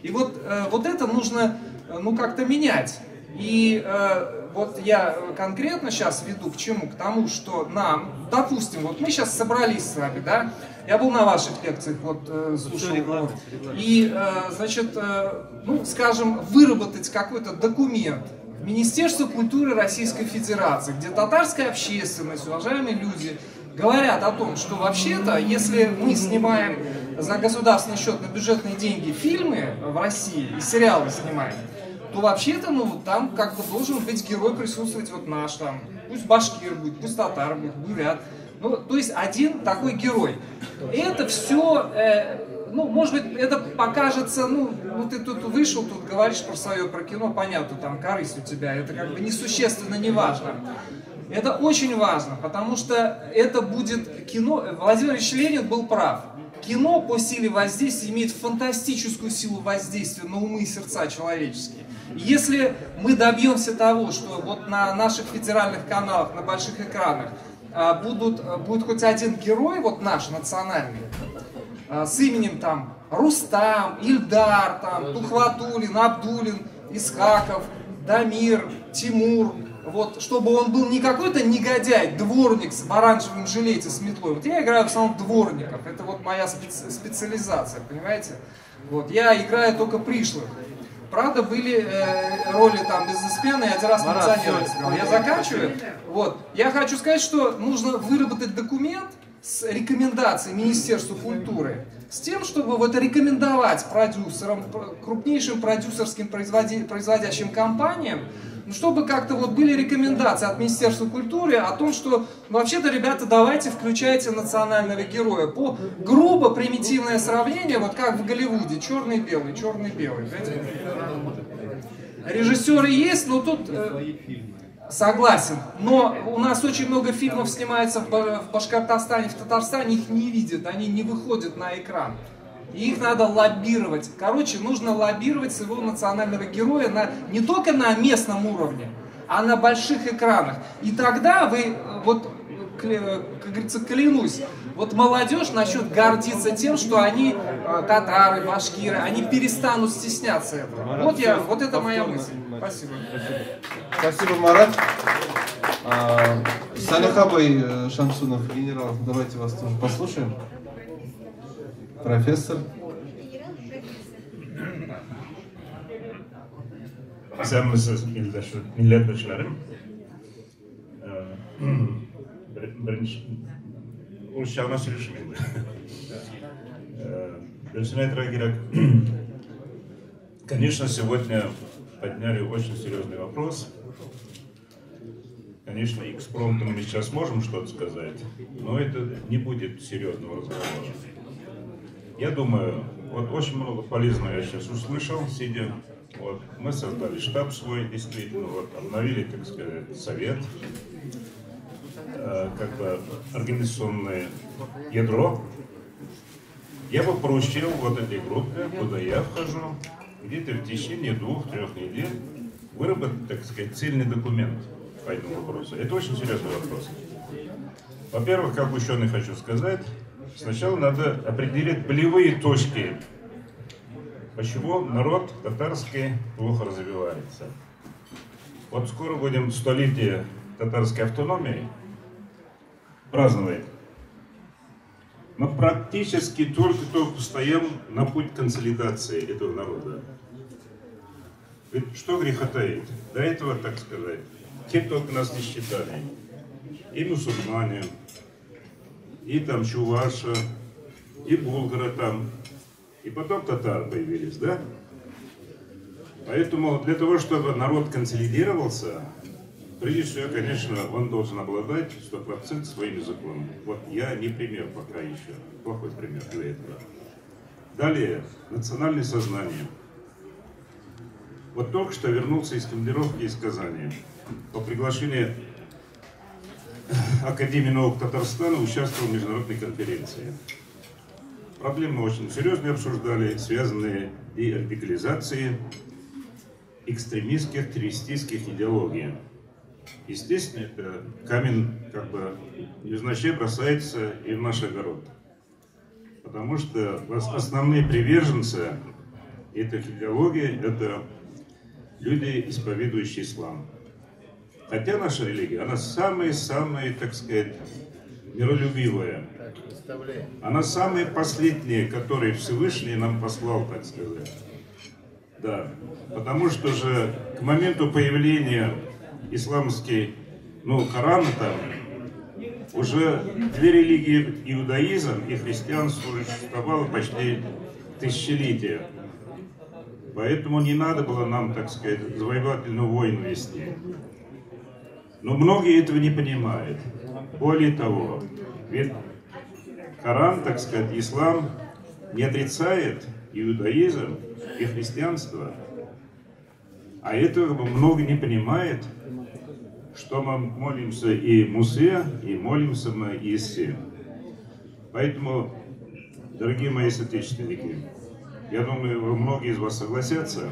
И вот, вот это нужно, ну, как-то менять. И вот я конкретно сейчас веду к чему? К тому, что нам, допустим, вот мы сейчас собрались с вами, да? Я был на ваших лекциях, вот слушал. Реклама, реклама. И, значит, ну, скажем, выработать какой-то документ Министерства культуры Российской Федерации, где татарская общественность, уважаемые люди, говорят о том, что вообще-то, если мы снимаем за государственный счет на бюджетные деньги фильмы в России и сериалы снимаем, то вообще-то, ну, там как бы должен быть герой присутствовать вот наш там, пусть башкир будет, пусть татар будет, бурят. Ну, то есть один такой герой. Это все, ну, может быть, это покажется, ну, ты тут вышел, тут говоришь про свое, про кино, понятно, там корысть у тебя, это как бы несущественно, не важно. Это очень важно, потому что это будет кино. Владимир Ильич Ленин был прав. Кино по силе воздействия имеет фантастическую силу воздействия на умы и сердца человеческие. Если мы добьемся того, что вот на наших федеральных каналах, на больших экранах будет хоть один герой, вот наш национальный, с именем там Рустам, Ильдар, там, Тухватуллин, Абдулин, Исхаков, Дамир, Тимур, вот, чтобы он был не какой-то негодяй, дворник в оранжевом жилете с метлой. Вот я играю в основном дворников, это вот моя специализация, понимаете? Вот, я играю только пришлых. Правда, были роли там бизнесмена, и один раз милиционера сыграл. Я заканчиваю. Вот. Я хочу сказать, что нужно выработать документ с рекомендацией Министерству культуры, с тем, чтобы вот рекомендовать продюсерам, крупнейшим продюсерским производящим компаниям, ну, чтобы как-то вот были рекомендации от Министерства культуры о том, что ну, вообще-то, ребята, давайте включайте национального героя. По грубо примитивное сравнение, вот как в Голливуде, черный-белый, черный-белый. Режиссеры есть, но тут... Согласен, но у нас очень много фильмов снимается в Башкортостане, в Татарстане, их не видят, они не выходят на экран. И их надо лоббировать. Короче, нужно лоббировать своего национального героя не только на местном уровне, а на больших экранах. И тогда вы, вот, как говорится, клянусь, вот молодежь начнет гордиться тем, что они татары, башкиры, они перестанут стесняться этого. Марат, вот, вот это моя мысль. Спасибо. Спасибо, Марат. Салих абый Шамсунов, генерал, давайте вас тоже послушаем. Профессор. Исәнмесез, милләттәшләрем. Беренче урысча гына сөйләшим инде. Беренче әйтергә кирәк. Конечно, сегодня подняли очень серьезный вопрос. Конечно, экспромтом мы сейчас можем что-то сказать, но это не будет серьезного разговора. Я думаю, вот очень много полезного я сейчас услышал, сидя. Вот, мы создали штаб свой, действительно, вот, обновили, так сказать, совет, как бы организационное ядро. Я бы поручил вот этой группе, куда я вхожу, где-то в течение 2-3 недель выработать, так сказать, цельный документ по этому вопросу. Это очень серьезный вопрос. Во-первых, как ученый хочу сказать, сначала надо определить болевые точки, почему народ татарский плохо развивается. Вот скоро будем столетие татарской автономии праздновать. Мы практически только-только встаем на путь консолидации этого народа. Ведь что греха таить? До этого, так сказать, кем только нас не считали. И мусульмане, и там чуваша, и булгары там, и потом татары появились, да? Поэтому для того, чтобы народ консолидировался, прежде всего, конечно, он должен обладать 100% своим языком. Вот я не пример пока еще, плохой пример для этого. Далее, национальное сознание. Вот только что вернулся из командировки из Казани по приглашению Академии наук Татарстана участвовал в международной конференции. Проблемы очень серьезные обсуждали, связанные и радикализацией экстремистских, террористических идеологий. Естественно, это камень как бы невзначай бросается и в наш огород. Потому что основные приверженцы этих идеологий – это люди, исповедующие ислам. Хотя наша религия, она самая-самая, так сказать, миролюбивая. Она самая последняя, которую Всевышний нам послал, так сказать. Да, потому что же к моменту появления исламской, ну, Корана там, уже две религии, иудаизм и христианство, уже существовало почти тысячелетия. Поэтому не надо было нам, так сказать, завоевательную войну вести. Но многие этого не понимают. Более того, ведь Коран, так сказать, ислам не отрицает иудаизм и христианство. А этого много не понимает, что мы молимся и Мусе, и молимся мы Иисе. Поэтому, дорогие мои соотечественники, я думаю, многие из вас согласятся,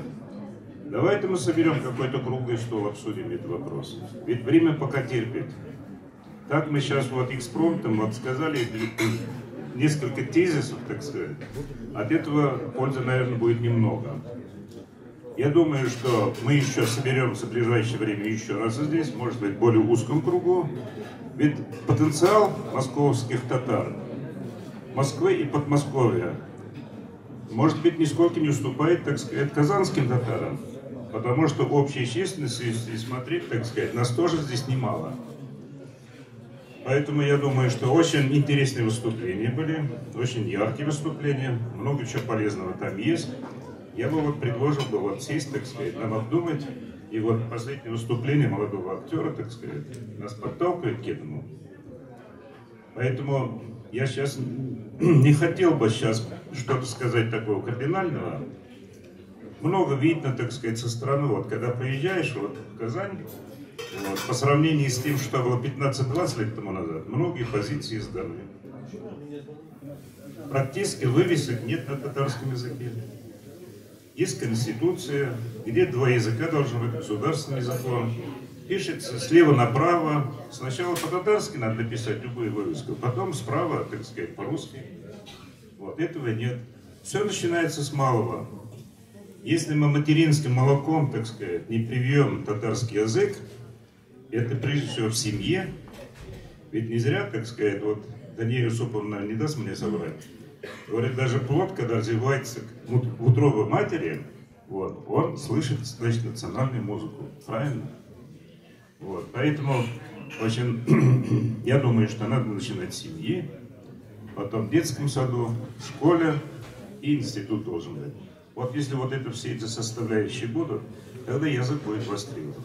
давайте мы соберем какой-то круглый стол, обсудим этот вопрос. Ведь время пока терпит. Так мы сейчас вот экспромтом вот сказали несколько тезисов, так сказать. От этого пользы, наверное, будет немного. Я думаю, что мы еще соберемся в ближайшее время еще раз здесь, может быть, в более узком кругу. Ведь потенциал московских татар, Москвы и Подмосковья, может быть, нисколько не уступает, так сказать, казанским татарам. Потому что общей численности, если смотреть, так сказать, нас тоже здесь немало. Поэтому я думаю, что очень интересные выступления были, очень яркие выступления, много чего полезного там есть. Я бы вот предложил бы вот сесть, так сказать, нам обдумать. И вот последнее выступление молодого актера, так сказать, нас подталкивает к этому. Поэтому я сейчас не хотел бы сейчас что-то сказать такого кардинального. Много видно, так сказать, со стороны. Вот когда приезжаешь вот, в Казань, вот, по сравнению с тем, что было 15-20 лет тому назад, многие позиции сданы. Практически вывесок нет на татарском языке. Есть конституция, где два языка должен быть государственный закон. Пишется слева направо. Сначала по-татарски надо написать любую вывеску, потом справа, так сказать, по-русски. Вот, этого нет. Все начинается с малого. Если мы материнским молоком, так сказать, не привьем татарский язык, это прежде всего в семье. Ведь не зря, так сказать, вот Дания Юсуповна не даст мне соврать. Говорит, даже плод, когда развивается в утробе матери, вот, он слышит, значит, национальную музыку. Правильно? Вот, поэтому, в общем, я думаю, что надо начинать с семьи, потом в детском саду, в школе и институт должен быть. Вот если вот это все эти составляющие будут, тогда язык будет востребован.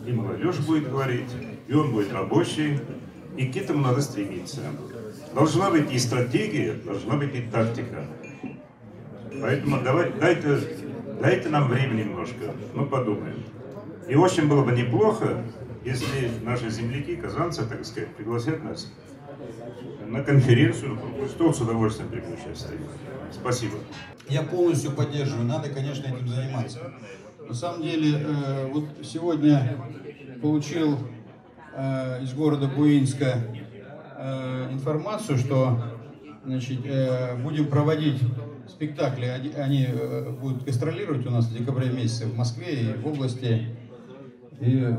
И молодежь будет говорить, и он будет рабочий, и к этому надо стремиться. Должна быть и стратегия, должна быть и тактика. Поэтому давай, дайте нам время немножко, мы подумаем. И очень было бы неплохо, если наши земляки, казанцы, так сказать, пригласят нас на конференцию, на круглый стол, с удовольствием приму участие. Спасибо. Я полностью поддерживаю, надо, конечно, этим заниматься. На самом деле, вот сегодня получил из города Буинска информацию, что, значит, будем проводить спектакли, они будут гастролировать у нас в декабре месяце в Москве и в области. И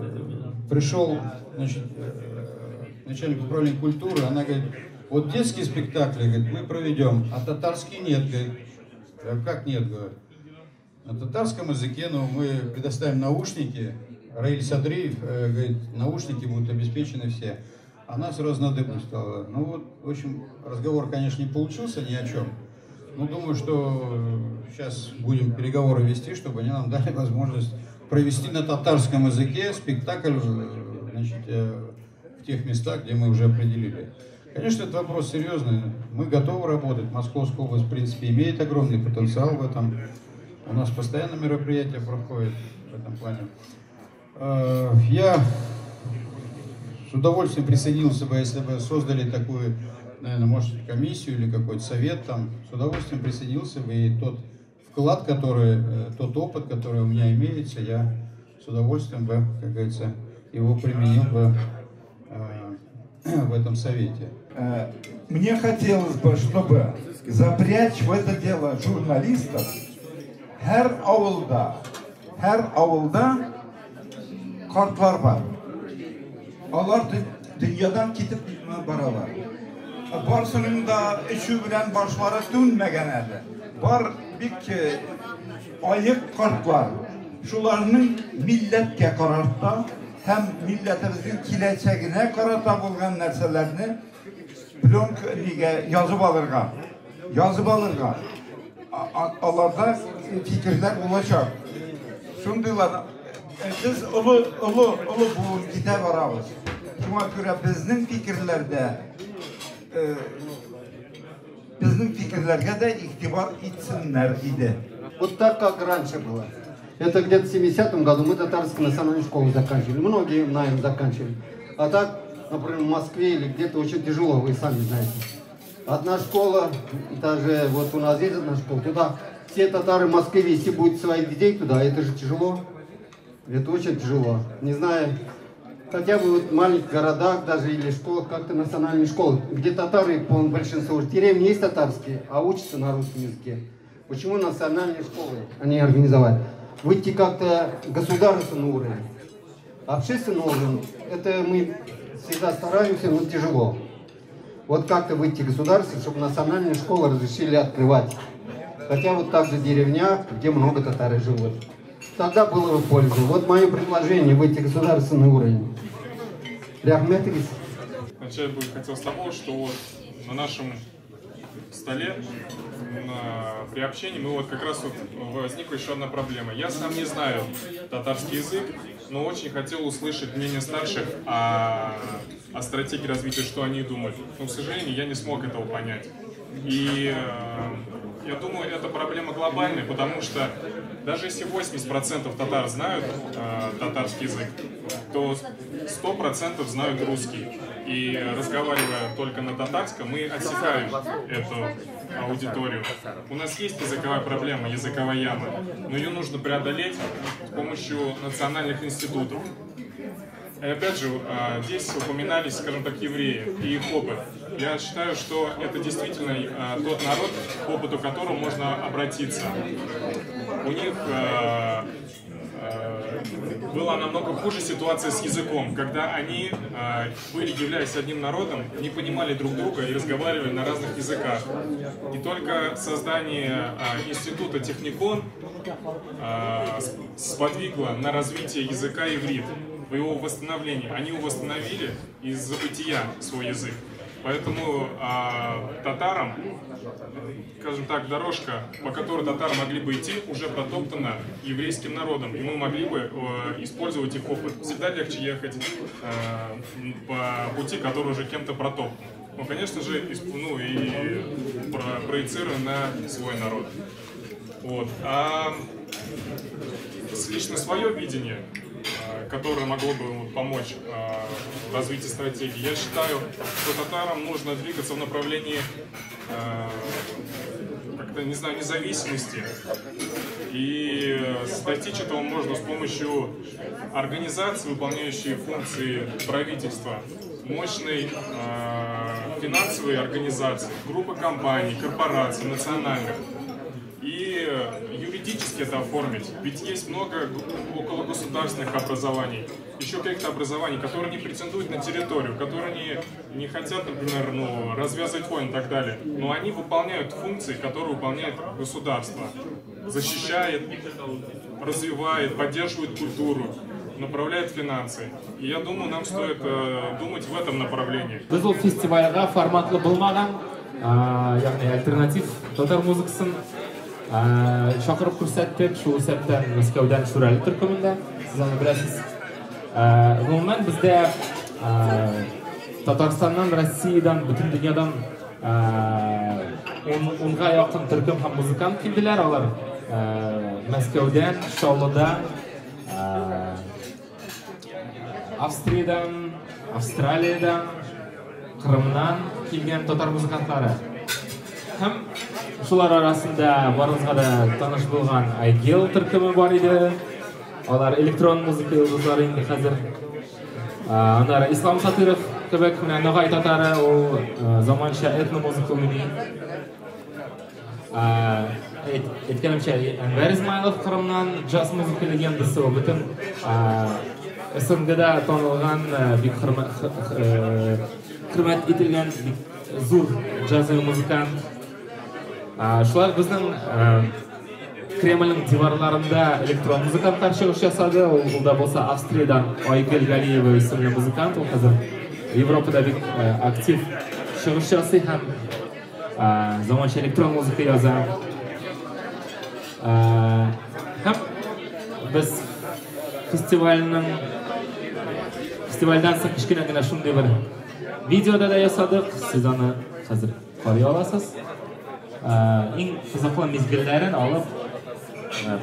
пришел, значит, начальник управления культуры, она говорит, вот детские спектакли, говорит, мы проведем, а татарские нет, говорит. Я говорю, как нет, говорит. На татарском языке, но мы предоставим наушники. Раиль Садриев, говорит, наушники будут обеспечены все. Она сразу на дыбу стала. Ну вот, в общем, разговор, конечно, не получился ни о чем. Но думаю, что сейчас будем переговоры вести, чтобы они нам дали возможность провести на татарском языке спектакль, значит, в тех местах, где мы уже определили. Конечно, этот вопрос серьезный. Мы готовы работать. Московская область, в принципе, имеет огромный потенциал в этом. У нас постоянно мероприятия проходят в этом плане. Я С удовольствием присоединился бы, если бы создали такую, наверное, может, комиссию или какой-то совет там. С удовольствием присоединился бы, и тот вклад, который, тот опыт, который у меня имеется, я с удовольствием бы, как говорится, его применил бы в этом совете. Мне хотелось бы, чтобы запрячь в это дело журналистов. Һәр авылда картлар бар. Алар дөньядан китеп баралар. Барысының да эчү белән башлары түнмәгән әле. Бар бик аек картлар. Шуларның милләткә карата һәм милләтебезнең киләчәгенә карата булган нәрсәләрне пленка нигә язып алырга. Язып алырга. Аларда фикерләр булачак. Шундыйлар без олы олы олы буын китә барабыз. Шуңа күрә безнең фикерләргә дә игътибар итсеннәр иде. Вот так, как раньше было. Это где-то в 70-м году мы татарскую национальную школу заканчивали. Многие, наверное, заканчивали. А так, например, в Москве или где-то очень тяжело, вы сами знаете. Одна школа, даже вот у нас есть одна школа, туда все татары в Москве вести будут своих детей туда, это же тяжело. Это очень тяжело. Не знаю, хотя бы вот в маленьких городах даже или школах, как-то национальные школы, где татары, по большинству, деревни есть татарские, а учатся на русском языке. Почему национальные школы они организовать? Выйти как-то государственный уровень. Общественный уровень, это мы всегда стараемся, но тяжело. Вот как-то выйти государство, чтобы национальные школы разрешили открывать. Хотя вот так же в деревнях, где много татары живут. Тогда было бы польза. Вот мое предложение: выйти государственный уровень. Рәхмәт. Начать бы хотел с того, что вот на нашем столе при общении мы вот как раз вот возникла еще одна проблема. Я сам не знаю татарский язык, но очень хотел услышать мнение старших о стратегии развития, что они думают. Но, к сожалению, я не смог этого понять. И я думаю, эта проблема глобальная, потому что даже если 80% татар знают татарский язык, то 100% знают русский. И разговаривая только на татарском, мы отсекаем эту аудиторию. У нас есть языковая проблема, языковая яма, но ее нужно преодолеть с помощью национальных институтов. И опять же, здесь упоминались, скажем так, евреи и их опыт. Я считаю, что это действительно тот народ, к опыту которого можно обратиться. У них была намного хуже ситуация с языком, когда они были, являясь одним народом, не понимали друг друга и разговаривали на разных языках. И только создание института Техникон сподвигло на развитие языка иврит, в его восстановлении. Они его восстановили из забытия, свой язык. Поэтому татарам, скажем так, дорожка, по которой татары могли бы идти, уже протоптана еврейским народом, и мы могли бы использовать их опыт. Всегда легче ехать по пути, который уже кем-то протоптан. Но, конечно же, ну, и проецируя на свой народ. Вот. А лично свое видение, которое могло бы вот помочь в развитии стратегии, я считаю, что татарам нужно двигаться в направлении как-то, не знаю, независимости. И достичь этого можно с помощью организации, выполняющей функции правительства, мощной финансовой организации, группы компаний, корпораций, национальных. И юридически это оформить. Ведь есть много окологосударственных образований, еще каких-то образований, которые не претендуют на территорию, которые не хотят, например, ну, развязывать войны и так далее. Но они выполняют функции, которые выполняет государство. Защищает, развивает, поддерживает культуру, направляет финансы. И я думаю, нам стоит думать в этом направлении. Без ул фестивальгә форматлы булмаган, ягъни альтернатив татар музыкасын чакырып күрсәттек, шул исәптән Мәскәүдән Шүрәле төркемендә, сез аны беләсез. Гомумән бездә Татарстаннан, Россиядән, бөтен дөньядан 10-га якын төркем һәм музыкант килделәр. Алар Мәскәүдән, Чаллыдан, Австриядән, Австралиядән, Кырымнан килгән татар музыкантлары. Һәм шулар арасында барыгызга да таныш булган Айгел төркеме бар иде. Алар электрон музыка йолдызлары инде хәзер. Аннары Ислам Сатыров кебек менә Ногай татары, ул заманча этномузыка уйный. Әйткәнемчә, Әнвәр Измайлов Кырымнан джаз музыка легендасы, ул бөтен СНГда танылган, бик хөрмәт ителгән бик зур джазовый музыкант. Шулай безнең Кремльнең диварларында электрон музыкантлар чыгыш ясады. Ул да булса Австриядән Айгөл Галиева исемле музыкант. Ул хәзер Европада бик актив чыгыш ясый һәм заманча электрон музыка яза. Һәм без фестивальдән соң кечкенә генә шундый бер видеода да ясадык. Сез аны хәзер карый аласыз. Иң кызыклы мизгелләрен алып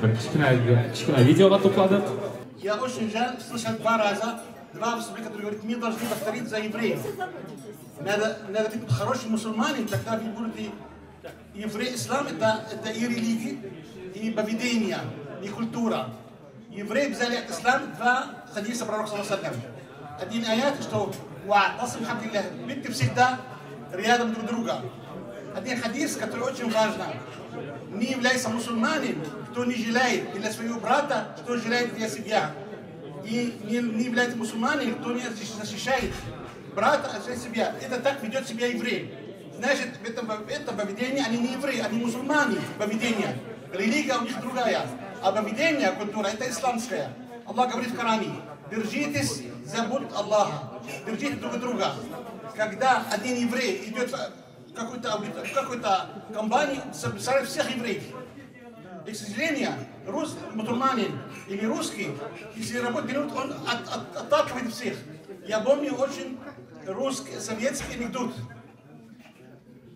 бер кечкенә видеога тупладык. Я очень жаль слышать два раза, два выступления, которые говорят, мы должны повторить за евреев. Надо быть хорошим мусульманин, тогда вы будете еврей. Ислам это и религия, и поведение, и культура. Евреи взяли от ислама два хадиса пророка саллаллаху алейхи ва саллям. Один аят, что «Ва'тасим хамдиллях», будьте всегда рядом друг друга. Один хадис, который очень важен. Не является мусульманин, кто не желает для своего брата, что желает для себя. И не является мусульманин, кто не защищает брата от себя. Это так ведет себя еврей. Значит, это поведение, они не евреи, они мусульмане, поведение. Религия у них другая. А поведение, культура, это исламская. Аллах говорит в Коране, держитесь за путь Аллаха, держите друг друга. Когда один еврей идет в какую-то компанию, собирает всех евреев. И, к сожалению, мусульманин или русский, если работает, он отталкивает всех. Я помню очень русский, советский анекдот.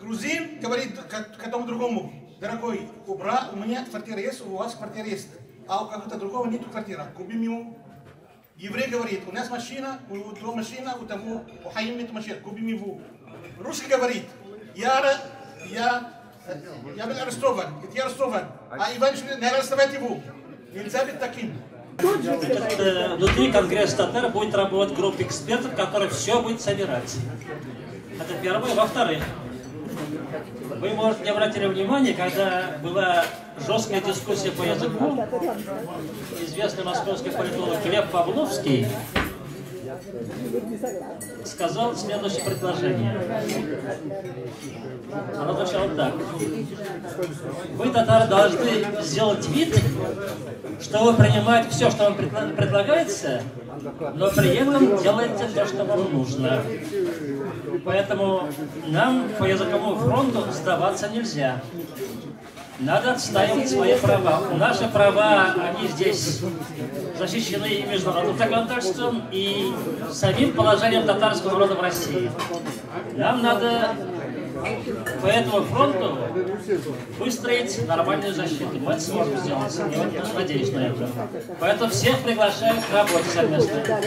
Грузин говорит к тому другому: дорогой, у меня квартира есть, у вас квартира есть, а у кого-то другого нету квартиры, купим ему. Еврей говорит, у нас машина, у того машина, у того, у Хаим нет машины, купим его. Русский говорит, я был арестован, это я арестован, а Иван не арестовать его, нельзя быть таким. Внутри Конгресса татар будет работать группа экспертов, которая все будет собирать. Это первое. Во-вторых, вы, может, не обратили внимание, когда была жесткая дискуссия по языку, известный московский политолог Глеб Павловский сказал следующее предложение. Оно звучало так. Вы, татары, должны сделать вид, что вы принимаете все, что вам предлагается, но при этом делаете то, что вам нужно. Поэтому нам по языковому фронту сдаваться нельзя. Надо отстаивать свои права. Наши права, они здесь защищены и международным законодательством, и самим положением татарского народа в России. Нам надо по этому фронту выстроить нормальную защиту. Мы это сможем сделать. Я надеюсь на это. Поэтому всех приглашаю к работе совместно.